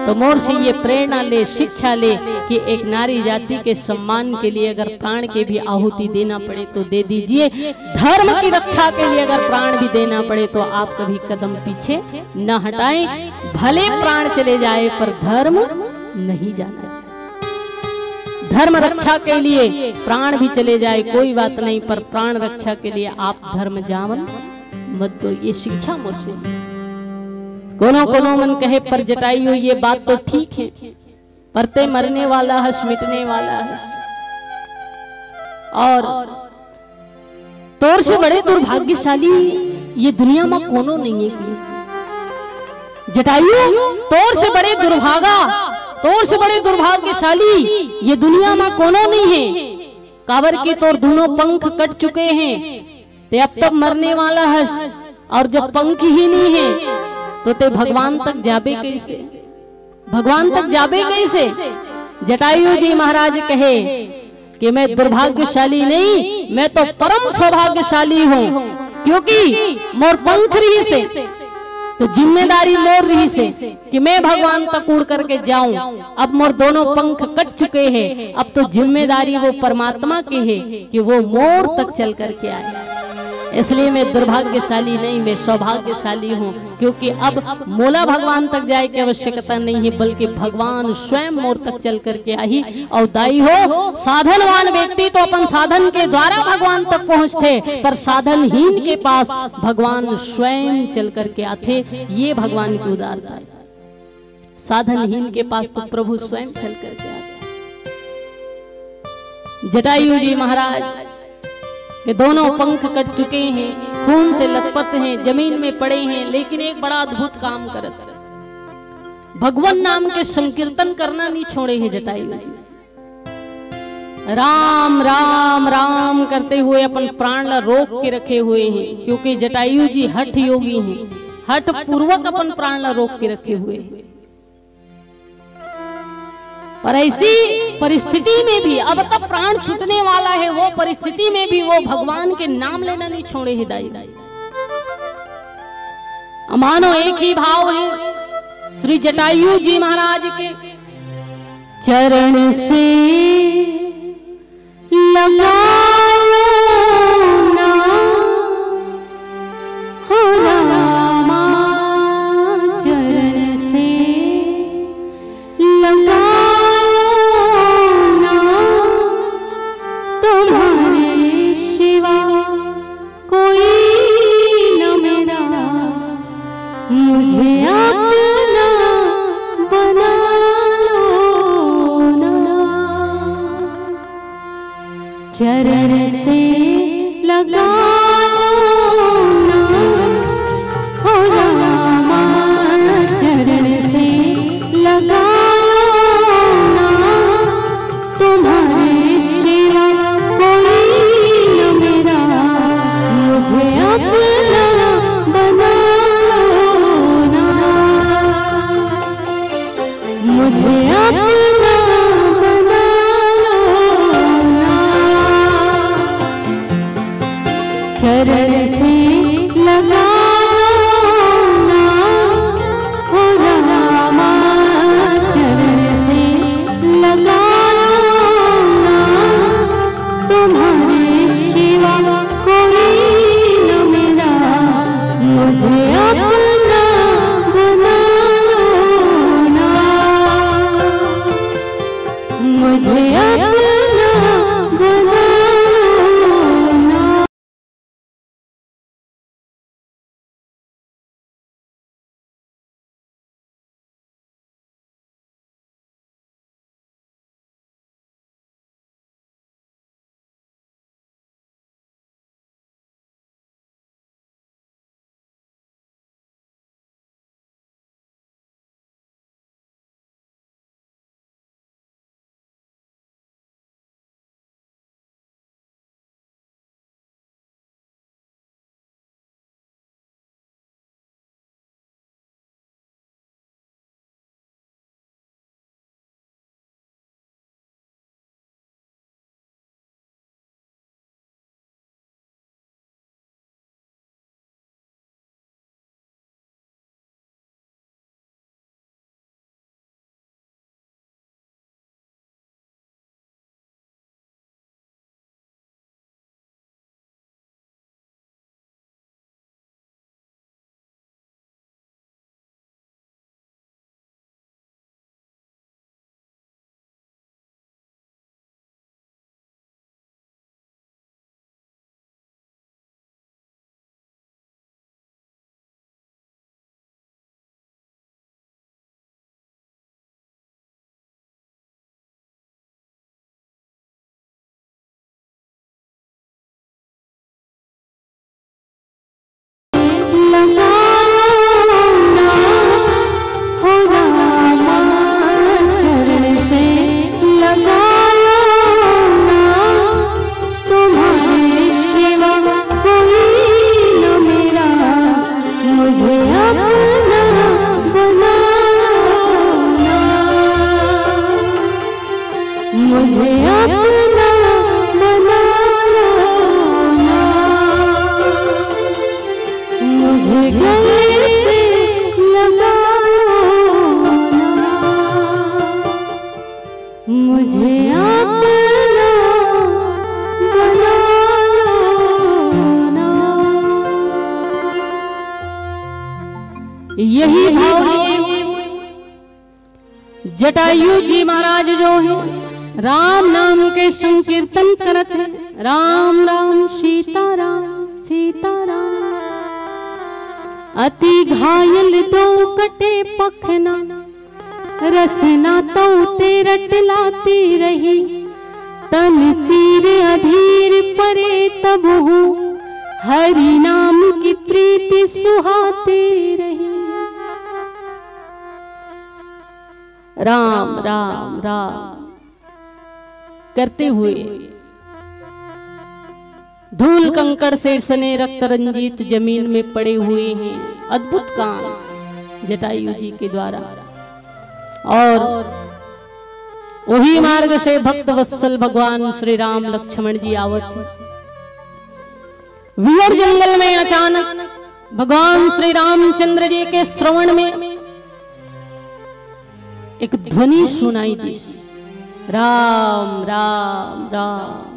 तो मोर से ये प्रेरणा ले, शिक्षा ले कि एक नारी जाति के सम्मान के लिए अगर प्राण के भी आहुति देना पड़े तो दे दीजिए। धर्म की रक्षा के लिए अगर प्राण भी देना पड़े तो आप कभी कदम पीछे न हटाएं। भले प्राण चले जाए पर धर्म नहीं जाना चाहिए। धर्म रक्षा के लिए प्राण भी चले जाए, कोई बात नहीं, पर प्राण रक्षा के लिए आप धर्म जावन मत दो। ये शिक्षा मोर से। कोनो कोनो मन कहे, पर जटायु, ये बात तो ठीक है, पर ते मरने वाला हस, मिटने वाला हस, और तोर से बड़े दुर्भाग्यशाली ये दुनिया में कोनो नहीं है कि जटायु, तोर से बड़े दुर्भागा, तोर से बड़े दुर्भाग्यशाली ये दुनिया में कोनो नहीं है। काबर के तोर दोनों पंख कट चुके हैं, ते अब तब मरने वाला हस, और जब पंख ही नहीं है तो ते भगवान तक जाबे कैसे? भगवान तक जाबे कैसे? जटायु जी महाराज कहे कि मैं दुर्भाग्यशाली नहीं, मैं तो परम सौभाग्यशाली हूँ, क्योंकि मोर पंख रहिसे, तो जिम्मेदारी मोर रहिसे कि मैं भगवान तक उड़ करके जाऊं। अब मोर दोनों पंख कट चुके हैं, अब तो जिम्मेदारी वो परमात्मा की है कि वो मोर तक चल करके आए। इसलिए मैं दुर्भाग्यशाली नहीं, मैं सौभाग्यशाली हूँ, क्योंकि अब मोला भगवान तक जाए की आवश्यकता नहीं है, बल्कि भगवान स्वयं मोर तक चल करके आही। और दाई हो, साधनवान व्यक्ति तो अपन साधन के द्वारा भगवान तक पहुंचथे, पर साधनहीन के पास भगवान स्वयं चल करके आथे। ये भगवान की उदारता है। साधनहीन के पास तो प्रभु स्वयं चल करके आथे। जटायु जी महाराज के दोनों पंख कट चुके हैं, खून से लथपथ हैं, जमीन में पड़े हैं, लेकिन एक बड़ा अद्भुत काम करत हे। भगवान नाम के संकीर्तन करना नहीं छोड़े हे जटायु जी। राम राम राम करते हुए अपन प्राण ला रोक के रखे हुए हैं, क्योंकि जटायु जी हठ योगी हैं, हठ पूर्वक अपन प्राण ला रोक के रखे हुए हैं। पर ऐसी परिस्थिति में भी, अब तब प्राण छूटने वाला है, वो परिस्थिति में भी वो भगवान के नाम लेना नहीं छोड़े हे दाई। मानो एक ही भाव है श्री जटायु जी महाराज के चरण से लगा लो ना, हो रामा, चरण से लगा लो ना, तुम्हारे सिवा कोई न मेरा, मुझे अपना बना लो ना। चरण से लगा लो ना, हो रामा, चरण से लगा लो ना, तुम्हारे सिवा कोई न मेरा, मुझे अपना बना लो ना, मुझे अपना बना लो ना। चरण से लगा लो ना, हो रामा, चरण से लगा लो ना, तुम्हारे सिवा कोई न मेरा, मुझे अपना बना लो ना, मुझे अपना बना लो ना। यही भाव लिए हुए जटायु जी महाराज जो है, राम नाम के संकीर्तन करत है, राम राम सीता राम सीता राम। अति घायल दो कटे पखना, रसना तौ ते रटलाती रही। तन तीर अधीर परे तब हूँ, हरि नाम की प्रीति सुहाती रही। राम राम राम करते हुए धूल कंकड़ से सने रक्त रंजित जमीन में पड़े हुए हैं। अद्भुत काम जटायु जी के द्वारा। और वही मार्ग से भक्त वत्सल भगवान श्री राम लक्ष्मण जी आवत हैं। वियर जंगल में अचानक भगवान श्री रामचंद्र जी के श्रवण में एक ध्वनि सुनाई दी, राम राम राम।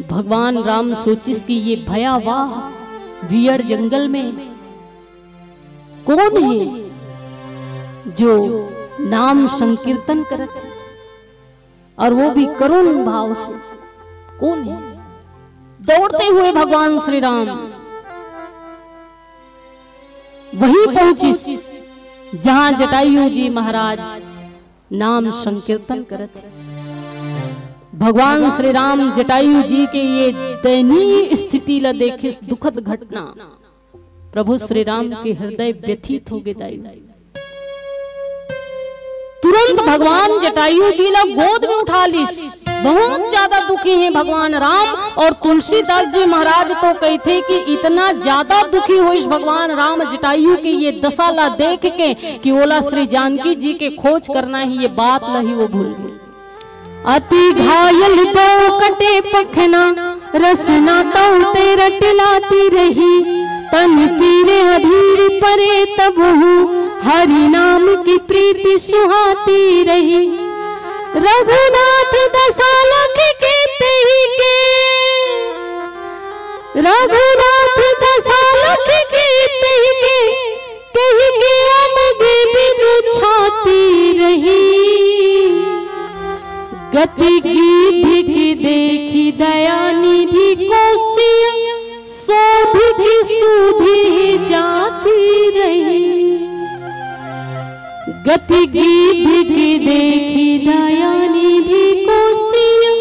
भगवान राम सोचिस कि ये भयावह वियर जंगल में कौन है जो नाम संकीर्तन करत है, और वो भी करुण भाव से। कौन है? दौड़ते हुए भगवान श्री राम वहीं पहुंचिस, जहां जटायु जी महाराज नाम संकीर्तन करत हैं। भगवान श्री राम जटायु जी के ये दयनीय स्थिति ला देखिस, दुखद घटना। प्रभु श्री राम के हृदय व्यथित हो गे दाई। तुरंत भगवान जटायु जी ला गोद में उठा लिस। बहुत ज्यादा दुखी हैं भगवान राम। और तुलसीदास जी महाराज तो कहते कि इतना ज्यादा दुखी होइस भगवान राम जटायु के ये दशा ला देख के कि ओला श्री जानकी जी के खोज करना ही, ये बात ला ही वो भूल गए। अति घायल दो कटे पखना, रसना तौ ते रटलाती रही। तन पीरे अधीर परे तबहु, हरि नाम की प्रीति सुहाती रही। रघुनाथ दशा लख के तहि के, रघुनाथ दशा लख के तहि के, कहि के अमगे बिनु छाती रही। गति गीध की देखि दया निधि कोसिया, सोधि की सुधि जाती रही। गति गीध की देखि दया निधि कोसिया,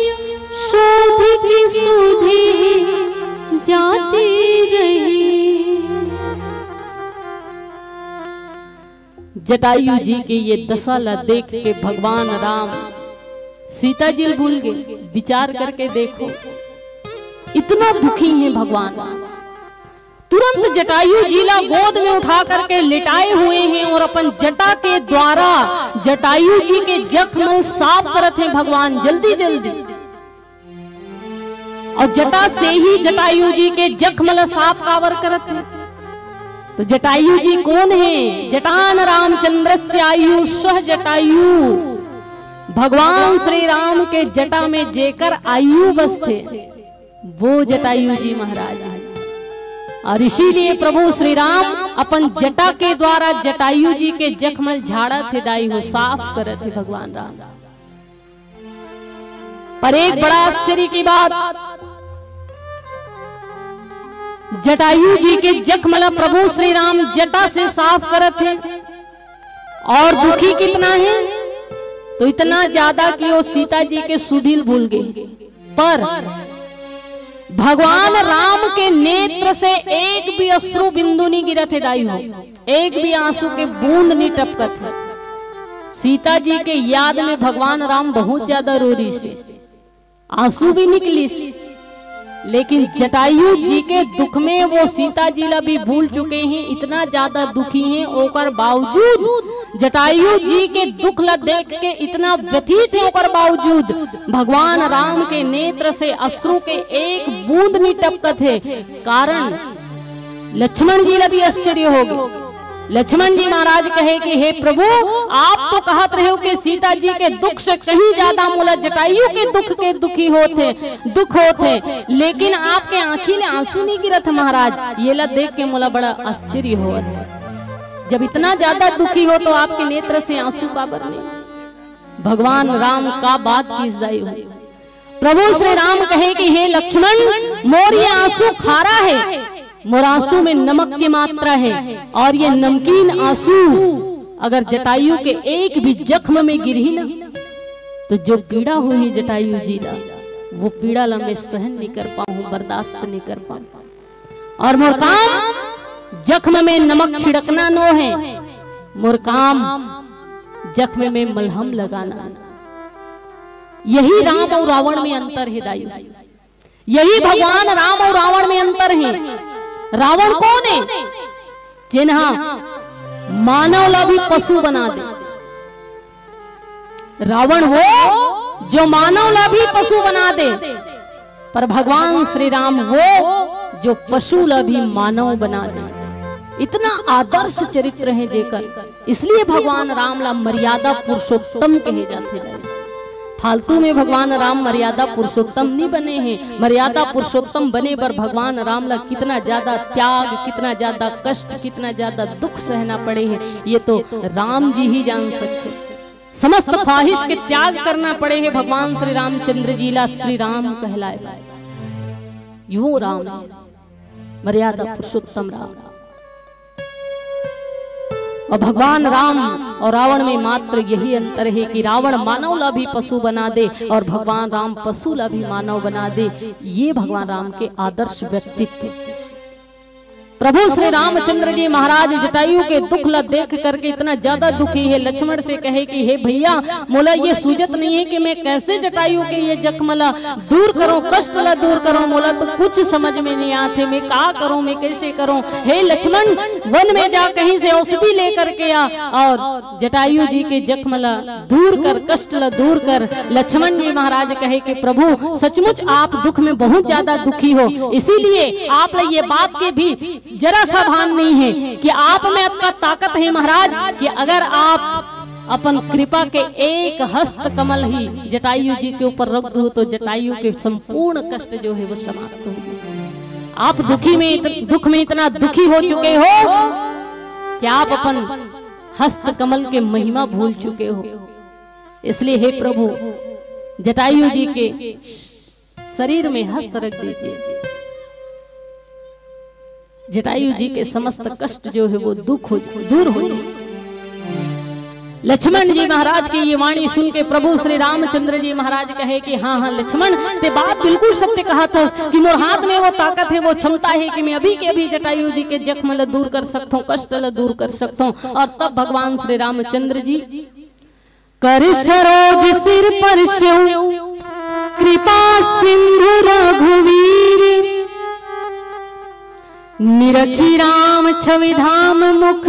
सोधि की सुधि जाती रही। जटायु जी के ये दशा ला देख के भगवान राम सीता जी भूल गए। विचार करके देखो, इतना दुखी हैं भगवान। तुरंत जटायु जी ला गोद में उठा करके लिटाए हुए हैं और अपन जटा के द्वारा जटायु जी के जख्म साफ करत हैं भगवान, जल्दी जल्दी। और जटा से ही जटायु जी के जख्म ला साफ काबर करत हे। तो जटायु जी कौन है? जटान रामचंद्रस्य आयु सह जटायु। भगवान श्री राम के जटा में जेकर आयु बसथे, वो जटायु जी महाराज है। और इसीलिए प्रभु श्री राम अपन जटा के द्वारा जटायु जी के जख्म ल झाड़त हे, दाई हो, साफ करत हे भगवान राम। पर एक बड़ा आश्चर्य की बात, जटायु जी के जख्म ला प्रभु श्री राम जटा से साफ करत हे। और दुखी कितना है, तो इतना ज्यादा कि वो सीता जी के सुधि ल भूल गए। पर भगवान राम के नेत्र से एक भी अश्रु बिंदु नहीं गिरत हे, दाई हो, एक भी आंसू के बूंद नहीं टपकत हे। सीता जी के याद में भगवान राम बहुत ज्यादा रो रहिस हे, आंसू भी निकलिस, लेकिन जटायु जी के दुख में वो सीता जी ला भी भूल चुके हैं, इतना ज्यादा दुखी हैं। ओकर बावजूद, जटायु जी के दुख ला देख के इतना व्यथित है, ओकर बावजूद भगवान राम के नेत्र से अश्रु के एक बूंद नहीं टपकत हे। कारण लक्ष्मण जी ला भी आश्चर्य हो गए। लक्ष्मण जी महाराज कहे कि हे प्रभु, आप तो कहत रहे हो कि सीता जी के दुख से कहीं ज्यादा मोला जटायु के दुख के दुखी होत हे, दुख होत हे, लेकिन आपके आंखी ले आंसू नहीं गिरत हे महाराज। ये ला देख के मोला बड़ा आश्चर्य होत हे। जब इतना ज्यादा दुखी हो तो आपके नेत्र से आंसू काबर नहीं? भगवान राम का बात किहिस, दाई हो। प्रभु श्री राम कहे कि हे लक्ष्मण, मोर ये आंसू खारा है, मोर आंसू में नमक की मात्रा है, और ये नमकीन आंसू अगर जटायु के एक भी जख्म में गिरही ना, तो जो पीड़ा होही जटायु जी ला, वो पीड़ा ला मैं सहन नहीं कर पाऊं, बर्दाश्त नहीं कर पाऊं। और मोर काम जख्म में नमक छिड़कना नो है, मोर काम जख्म में मलहम लगाना है। यही राम और रावण में अंतर है दाई, यही भगवान राम और रावण में अंतर है। रावण कौन है? जिन्हा मानव ला भी पशु बना दे। रावण वो जो मानव ला भी पशु बना दे, पर भगवान श्री राम वो जो पशु ला भी मानव बना दे। इतना आदर्श चरित्र है जेकर, इसलिए भगवान राम ला मर्यादा पुरुषोत्तम कहे जाथे। फालतू में भगवान राम मर्यादा पुरुषोत्तम नहीं बने हैं। मर्यादा पुरुषोत्तम बने बर भगवान राम ला कितना ज्यादा त्याग, कितना ज्यादा कष्ट, कितना ज्यादा दुख सहना पड़े हैं, ये तो राम जी ही जान सकते। समस्त ख्वाहिश के त्याग करना पड़े है भगवान श्री रामचंद्र जी ला श्री राम कहलाए। यो राम है, मर्यादा पुरुषोत्तम राम। और भगवान राम और रावण में मात्र यही अंतर है कि रावण मानव ला भी पशु बना दे और भगवान राम पशु ला भी मानव बना दे। ये भगवान राम के आदर्श व्यक्तित्व। प्रभु श्री रामचंद्र जी महाराज जटायु के दुख ला देख करके इतना ज्यादा दुखी है, लक्ष्मण से कहे कि हे भैया, मोला ये सूझत नहीं है कि मैं कैसे जटायु के ये जख्म ला दूर करूं, कष्ट ला दूर करूं, मोला तो कुछ समझ में नहीं आते, मैं का करूं, मैं कैसे करूं। हे लक्ष्मण, वन में जा, कहीं से औषधि लेकर के आ और जटायु जी के जख्म ला दूर कर, कष्ट ला दूर कर। लक्ष्मण जी महाराज कहे कि प्रभु, सचमुच आप दुख में बहुत ज्यादा दुखी हो, इसीलिए आप ला ये बात के भी जरा सा भान नहीं है कि आप में अतका ताकत है महाराज कि अगर आप अपन कृपा के एक हस्त कमल ही जटायु जी के ऊपर रख दो तो जटायु के संपूर्ण कष्ट जो है वो समाप्त हो गए। आप दुखी में इत-, दुख में इतना दुखी हो चुके हो कि आप अपन हस्त कमल के महिमा भूल चुके हो। इसलिए हे प्रभु, जटायु जी के शरीर में हस्त रख दीजिए, जटायु जी के समस्त कष्ट जो है वो दुख हो, दूर हो जाए। लक्ष्मण जी महाराज की ये वाणी सुन के प्रभु श्री रामचंद्र जी महाराज कहे कि हाँ, हाँ लक्ष्मण, ते बात बिल्कुल सत्य कहा था कि मोर हाथ में वो ताकत है, वो क्षमता है कि मैं अभी के अभी जटायु जी के जख्म ल दूर कर सकता हूँ, कष्ट ल दूर कर सकता हूँ। और तब भगवान श्री रामचंद्र जी कर सरोज सिर पर स्यों कृपा सिंधु रघुवीर। निरखी राम छवि धाम मुख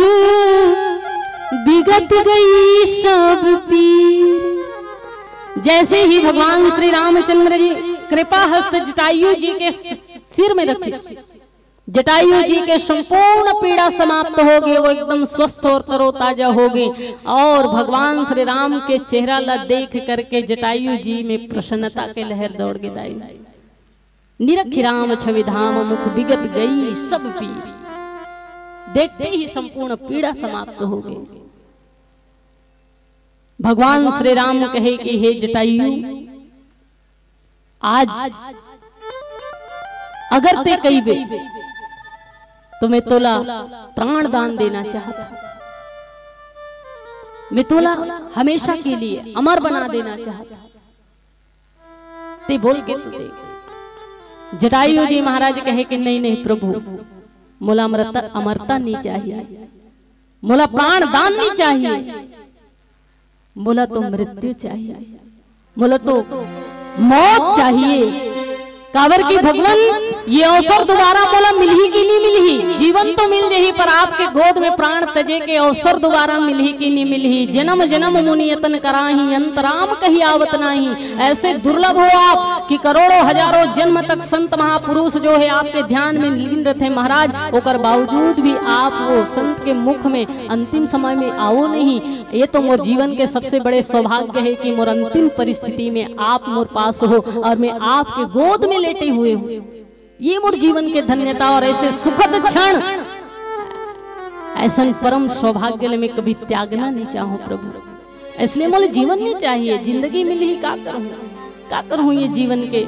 विगत गई सब पीर। जैसे ही भगवान श्री रामचंद्र जी कृपा हस्त जटायु जी के सिर में रखे, जटायु जी के संपूर्ण पीड़ा समाप्त हो गए, वो एकदम स्वस्थ और तरोताजा हो गए। और भगवान श्री राम के चेहरा ला देख करके जटायु जी में प्रसन्नता के लहर दौड़ गई दाई। निरखी राम छवि धाम मुख विगत गई सब पीर। देखते ही संपूर्ण पीड़ा समाप्त हो गई। भगवान श्री राम कहे कि हे जटायु, आज अगर ते कहिबे तो मैं तोला प्राण दान देना चाहत हूं, मैं तोला हमेशा के लिए अमर बना देना चाहत हूं। ते बोल के तो देख। जटायु जी महाराज कहे कि नहीं, नहीं प्रभु, मोला अमरता, अमरता नहीं चाहिए, मोला प्राण दान नहीं चाहिए, मोला तो मृत्यु चाहिए, मोला तो मौत चाहिए। काबर कि भगवान, ये अवसर दोबारा मोला मिलही कि नहीं मिलही? जीवन तो मिल जही, पर आपके गोद में प्राण तजे के अवसर दोबारा मिलही कि नहीं मिलही? जन्म जन्म मुनि यतन कराही, अंत राम कही आवत नाही। ऐसे दुर्लभ हो आप कि करोड़ों हजारों जन्म तक संत महापुरुष जो है आपके ध्यान में लीन रहते महाराज, ओकर बावजूद भी आप वो संत के मुख में अंतिम समय में आओ नहीं। ये तो मोर जीवन के सबसे बड़े सौभाग्य है कि मोर अंतिम परिस्थिति में आप मोर पास हो और मैं आपके गोद में लेटे हुए हूँ। ये मोर जीवन के धन्यता और ऐसे सुखद क्षण, ऐसन परम सौभाग्य ले मैं कभी त्यागना नहीं चाहूँ प्रभु। इसलिए मोला जीवन नहीं चाहिए, जिंदगी मिली ही का करूँ, का करूँ ये जीवन के,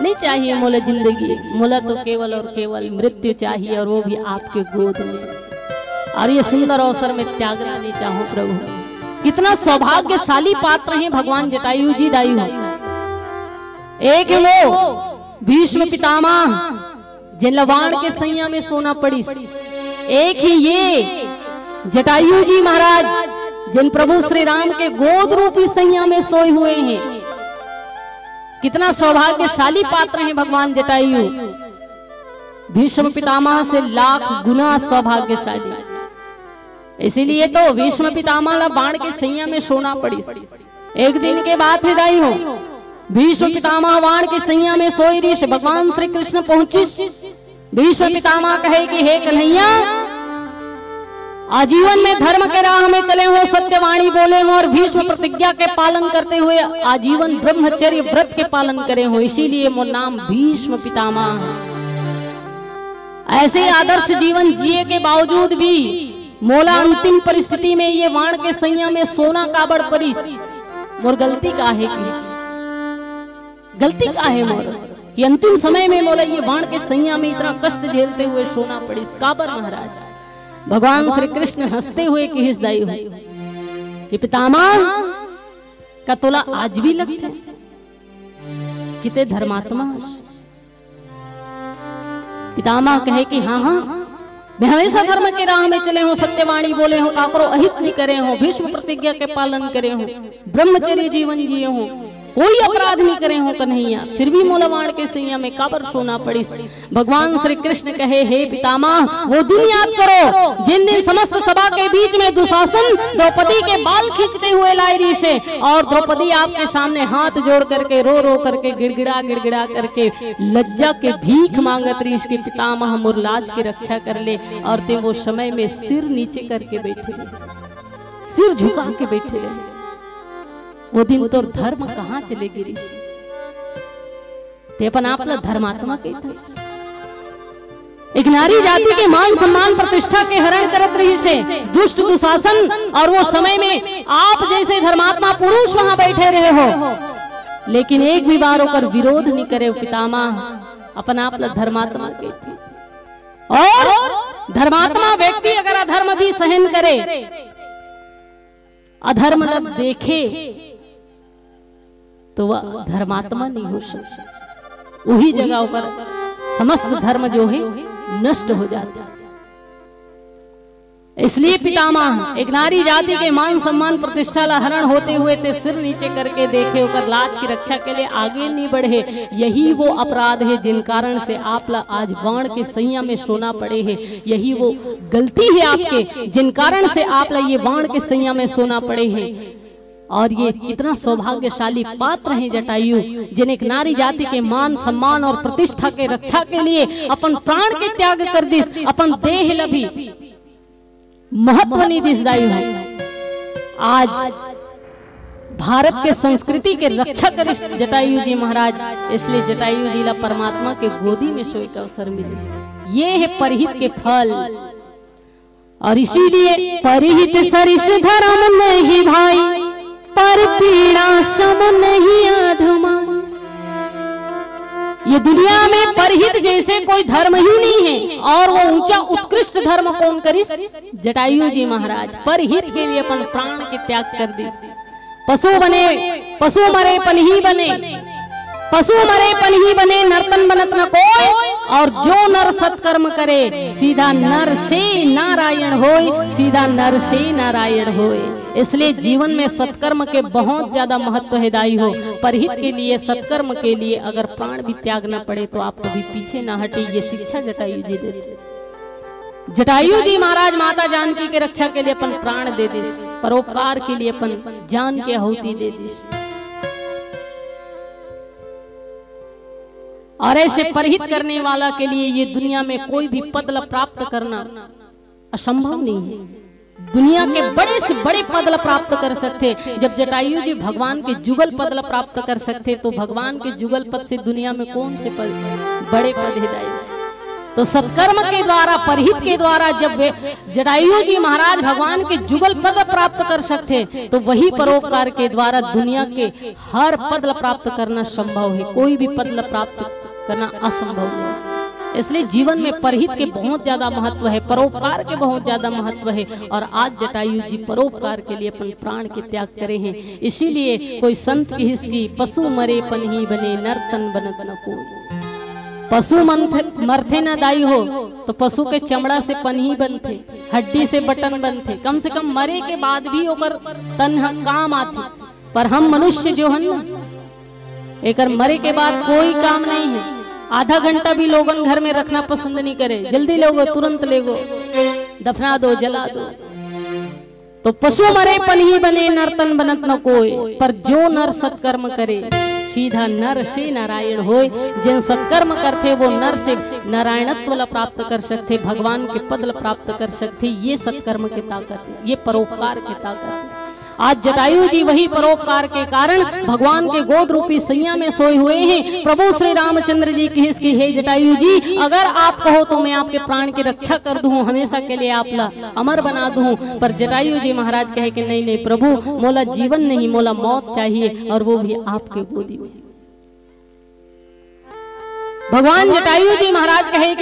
नहीं चाहिए मोला जिंदगी, मोला तो केवल और केवल मृत्यु चाहिए और वो भी आपके गोद में। और ये सुंदर अवसर में त्यागना नहीं चाहूँ प्रभु। कितना सौभाग्यशाली पात्र हैं भगवान जटायु जी दाई हो। एक हे वो भीष्म पितामह, जेन ला बाण के सैया में सोना पड़िस। एक हे ये जटायु जी महाराज, जेन प्रभु श्री राम के गोद रूपी सैया में सोए हुए हैं। कितना सौभाग्यशाली पात्र हैं भगवान जटायु, भीष्म पितामह से लाख गुना सौभाग्यशाली। इसीलिए तो भीष्म पितामह ला बाण के सैया में सोना पड़िस। एक दिन के बात हे दाई हो, भीष्म पितामह बाण के सैया में सोए रिहिस, भगवान श्री कृष्ण पहुंचिस। भीष्म पितामह कहे कि हे कन्हैया, आजीवन में धर्म के राह में चले हो, सत्यवाणी बोले हो और भीष्म प्रतिज्ञा के पालन करते हुए आजीवन ब्रह्मचर्य व्रत के पालन करे हो, इसीलिए मोर नाम भीष्म पितामह है। ऐसे आदर्श जीवन जिए के बावजूद भी मोला अंतिम परिस्थिति में ये बाण के सैया में सोना काबर परिस? मोर गलती का हे कि गलती का हे मोर कि अंतिम समय में मोला ये बाण के सैया में इतना कष्ट झेलते हुए सोना पड़िस? काबर महाराज? भगवान श्री कृष्ण हंसते हुए किहिस दाई हो कि पितामह, का तोला आज भी लगथे कि ते धर्मात्मा हस? पितामह कहे कि हाँ, हाँ, मैं हमेशा धर्म के राह में चले हो, सत्यवाणी बोले हो, काकरो अहित नहीं करे हो, भीष्म प्रतिज्ञा के पालन करे हो, ब्रह्मचर्य जीवन जिए हो, कोई अपराध नहीं करे हो कन्हैया, फिर भी मोला बाण के सैया में काबर सोना पड़िस? भगवान श्री कृष्ण कहे, हे पितामह, वो दिन याद करो जिन दिन समस्त सभा के बीच में दुशासन द्रौपदी के बाल खींचते हुए लाए रिहिस हे और द्रौपदी आपके सामने हाथ जोड़ करके, रो रो करके, गिड़गिड़ा गिड़गिड़ा करके लज्जा के भीख मांगत रिहिस कि पितामह, मोर लाज के रक्षा कर ले, और ते वो समय में सिर नीचे करके बैठे रहे, सिर झुका के बैठे रहे। वो दिन तोर धर्म कहाँ चले गे रिहिस? ते अपन आप ला धर्मात्मा कहिथस। एक नारी जाति के मान सम्मान प्रतिष्ठा के हरण करत रिहिस हे दुष्ट दुशासन, और वो समय में आप जैसे धर्मात्मा पुरुष वहां बैठे रहे हो, लेकिन एक भी बार ओकर विरोध नहीं करे पितामह, अपन आप ला धर्मात्मा कहिथे। और धर्मात्मा व्यक्ति अगर अधर्म भी सहन करे, अधर्म ला देखे, तो वह धर्मात्मा नहीं हो सकता। वही जगह ओकर समस्त धर्म जो है नष्ट हो जाता। इसलिए पितामह, एक नारी जाति के मान सम्मान प्रतिष्ठा ला हरण होते हुए ते सिर नीचे करके देखे, ओकर लाज की रक्षा के लिए आगे नहीं बढ़े, यही वो अपराध है जिन कारण से आप ला आज बाण के सैया में सोना पड़े है। यही वो गलती है आपके जिन कारण से आप ला ये बाण के सैया में सोना पड़े है। और ये कितना सौभाग्यशाली पात्र है जटायु, जिन एक नारी जाति के मान सम्मान और प्रतिष्ठा के रक्षा के लिए अपन प्राण के त्याग कर दिस, अपन देह ला भी महत्व नहीं दिस दाई हो। आज भारत के संस्कृति के रक्षा करिस जटायु जी महाराज, इसलिए जटायु जी ला परमात्मा के गोदी में सोए के अवसर मिलिस। ये है परहित के फल। और इसीलिए परहित सरिस धर्म नहीं भाई, पर पीड़ा सम नहीं अधमा। ये दुनिया में परहित जैसे कोई धर्म ही नहीं है। और वो ऊंचा उत्कृष्ट धर्म कौन करिस? जटायु जी महाराज परहित के लिए अपन प्राण के त्याग कर दिस। पशु बने, पशु मरे पनही बने, पशु मरे पनही बने, नरतन बनत न कोय। और जो नर सत्कर्म करे, सीधा नर से नारायण होय, सीधा नर से नारायण होय। इसलिए जीवन में सत्कर्म के बहुत ज्यादा महत्व है दाई हो। परहित के लिए, सत्कर्म के लिए अगर प्राण भी त्यागना पड़े तो आप कभी पीछे ना हटे, ये शिक्षा जटायु जी देते। जटायु जी महाराज माता जानकी के रक्षा के लिए अपन प्राण दे दिस, परोपकार के लिए अपन जान के आहुति दे दिस। और ऐसे परहित करने वाला के लिए ये दुनिया में कोई भी पद ला प्राप्त करना असंभव नहीं है। दुनिया के बड़े से बड़े पद ला प्राप्त कर सकथे। जब जटायु जी भगवान के जुगल पद ला प्राप्त कर सकथे, तो भगवान के जुगल पद से दुनिया में कौन से पद, बड़े पद है दाई? तो सत्कर्म के द्वारा, परहित के द्वारा जब वे जटायु जी महाराज भगवान के जुगल पद प्राप्त कर सकथे, तो वही परोपकार के द्वारा दुनिया के हर पद ला प्राप्त करना संभव है, कोई भी पद ला प्राप्त करना असंभव नहीं। इसलिए जीवन में परहित के बहुत ज्यादा महत्व है, परोपकार के बहुत ज्यादा महत्व है। और आज जटायु जी परोपकार के लिए अपन प्राण के त्याग करे हैं। इसीलिए कोई संत किहिस कि पशु मरे पनही बने, नर तन बनत न कोई। पशु मंथ-, मरथे ना दाई हो, तो पशु के चमड़ा से पनही बनथे, हड्डी से बटन बनथे, कम से कम मरे के बाद भी ओकर तन ह काम आथे। पर हम मनुष्य जो हन ना, एकर मरे के बाद कोई काम नहीं है। आधा घंटा भी लोगन घर में रखना पसंद नहीं करे, जल्दी लेगो, तुरंत लेगो, दफना दो, जला दो। तो पशु मरे पनही बने, नर तन बनत न कोय। पर जो नर सत्कर्म करे, सीधा नर से नारायण होय। जेन सत्कर्म करथे, वो नर से नारायणत्व ला प्राप्त कर सकथे, भगवान के पद ला प्राप्त कर सकथे। ये सत्कर्म के ताकत है, ये परोपकार के ताकत है। आज जटायु जी वही परोपकार के कारण भगवान के गोद रूपी सैया में सोए हुए हैं। प्रभु श्री रामचंद्र जी किहिस कि हे जटायु जी, अगर आप कहो तो मैं आपके प्राण की रक्षा कर दूं, हमेशा के लिए आप ला अमर बना दूं। पर जटायु जी महाराज कहे कि नहीं, नहीं प्रभु, मोला जीवन नहीं, मोला मौत चाहिए, और वो भी आपके गोदी में। भगवान जटायु जी महाराज कहे कि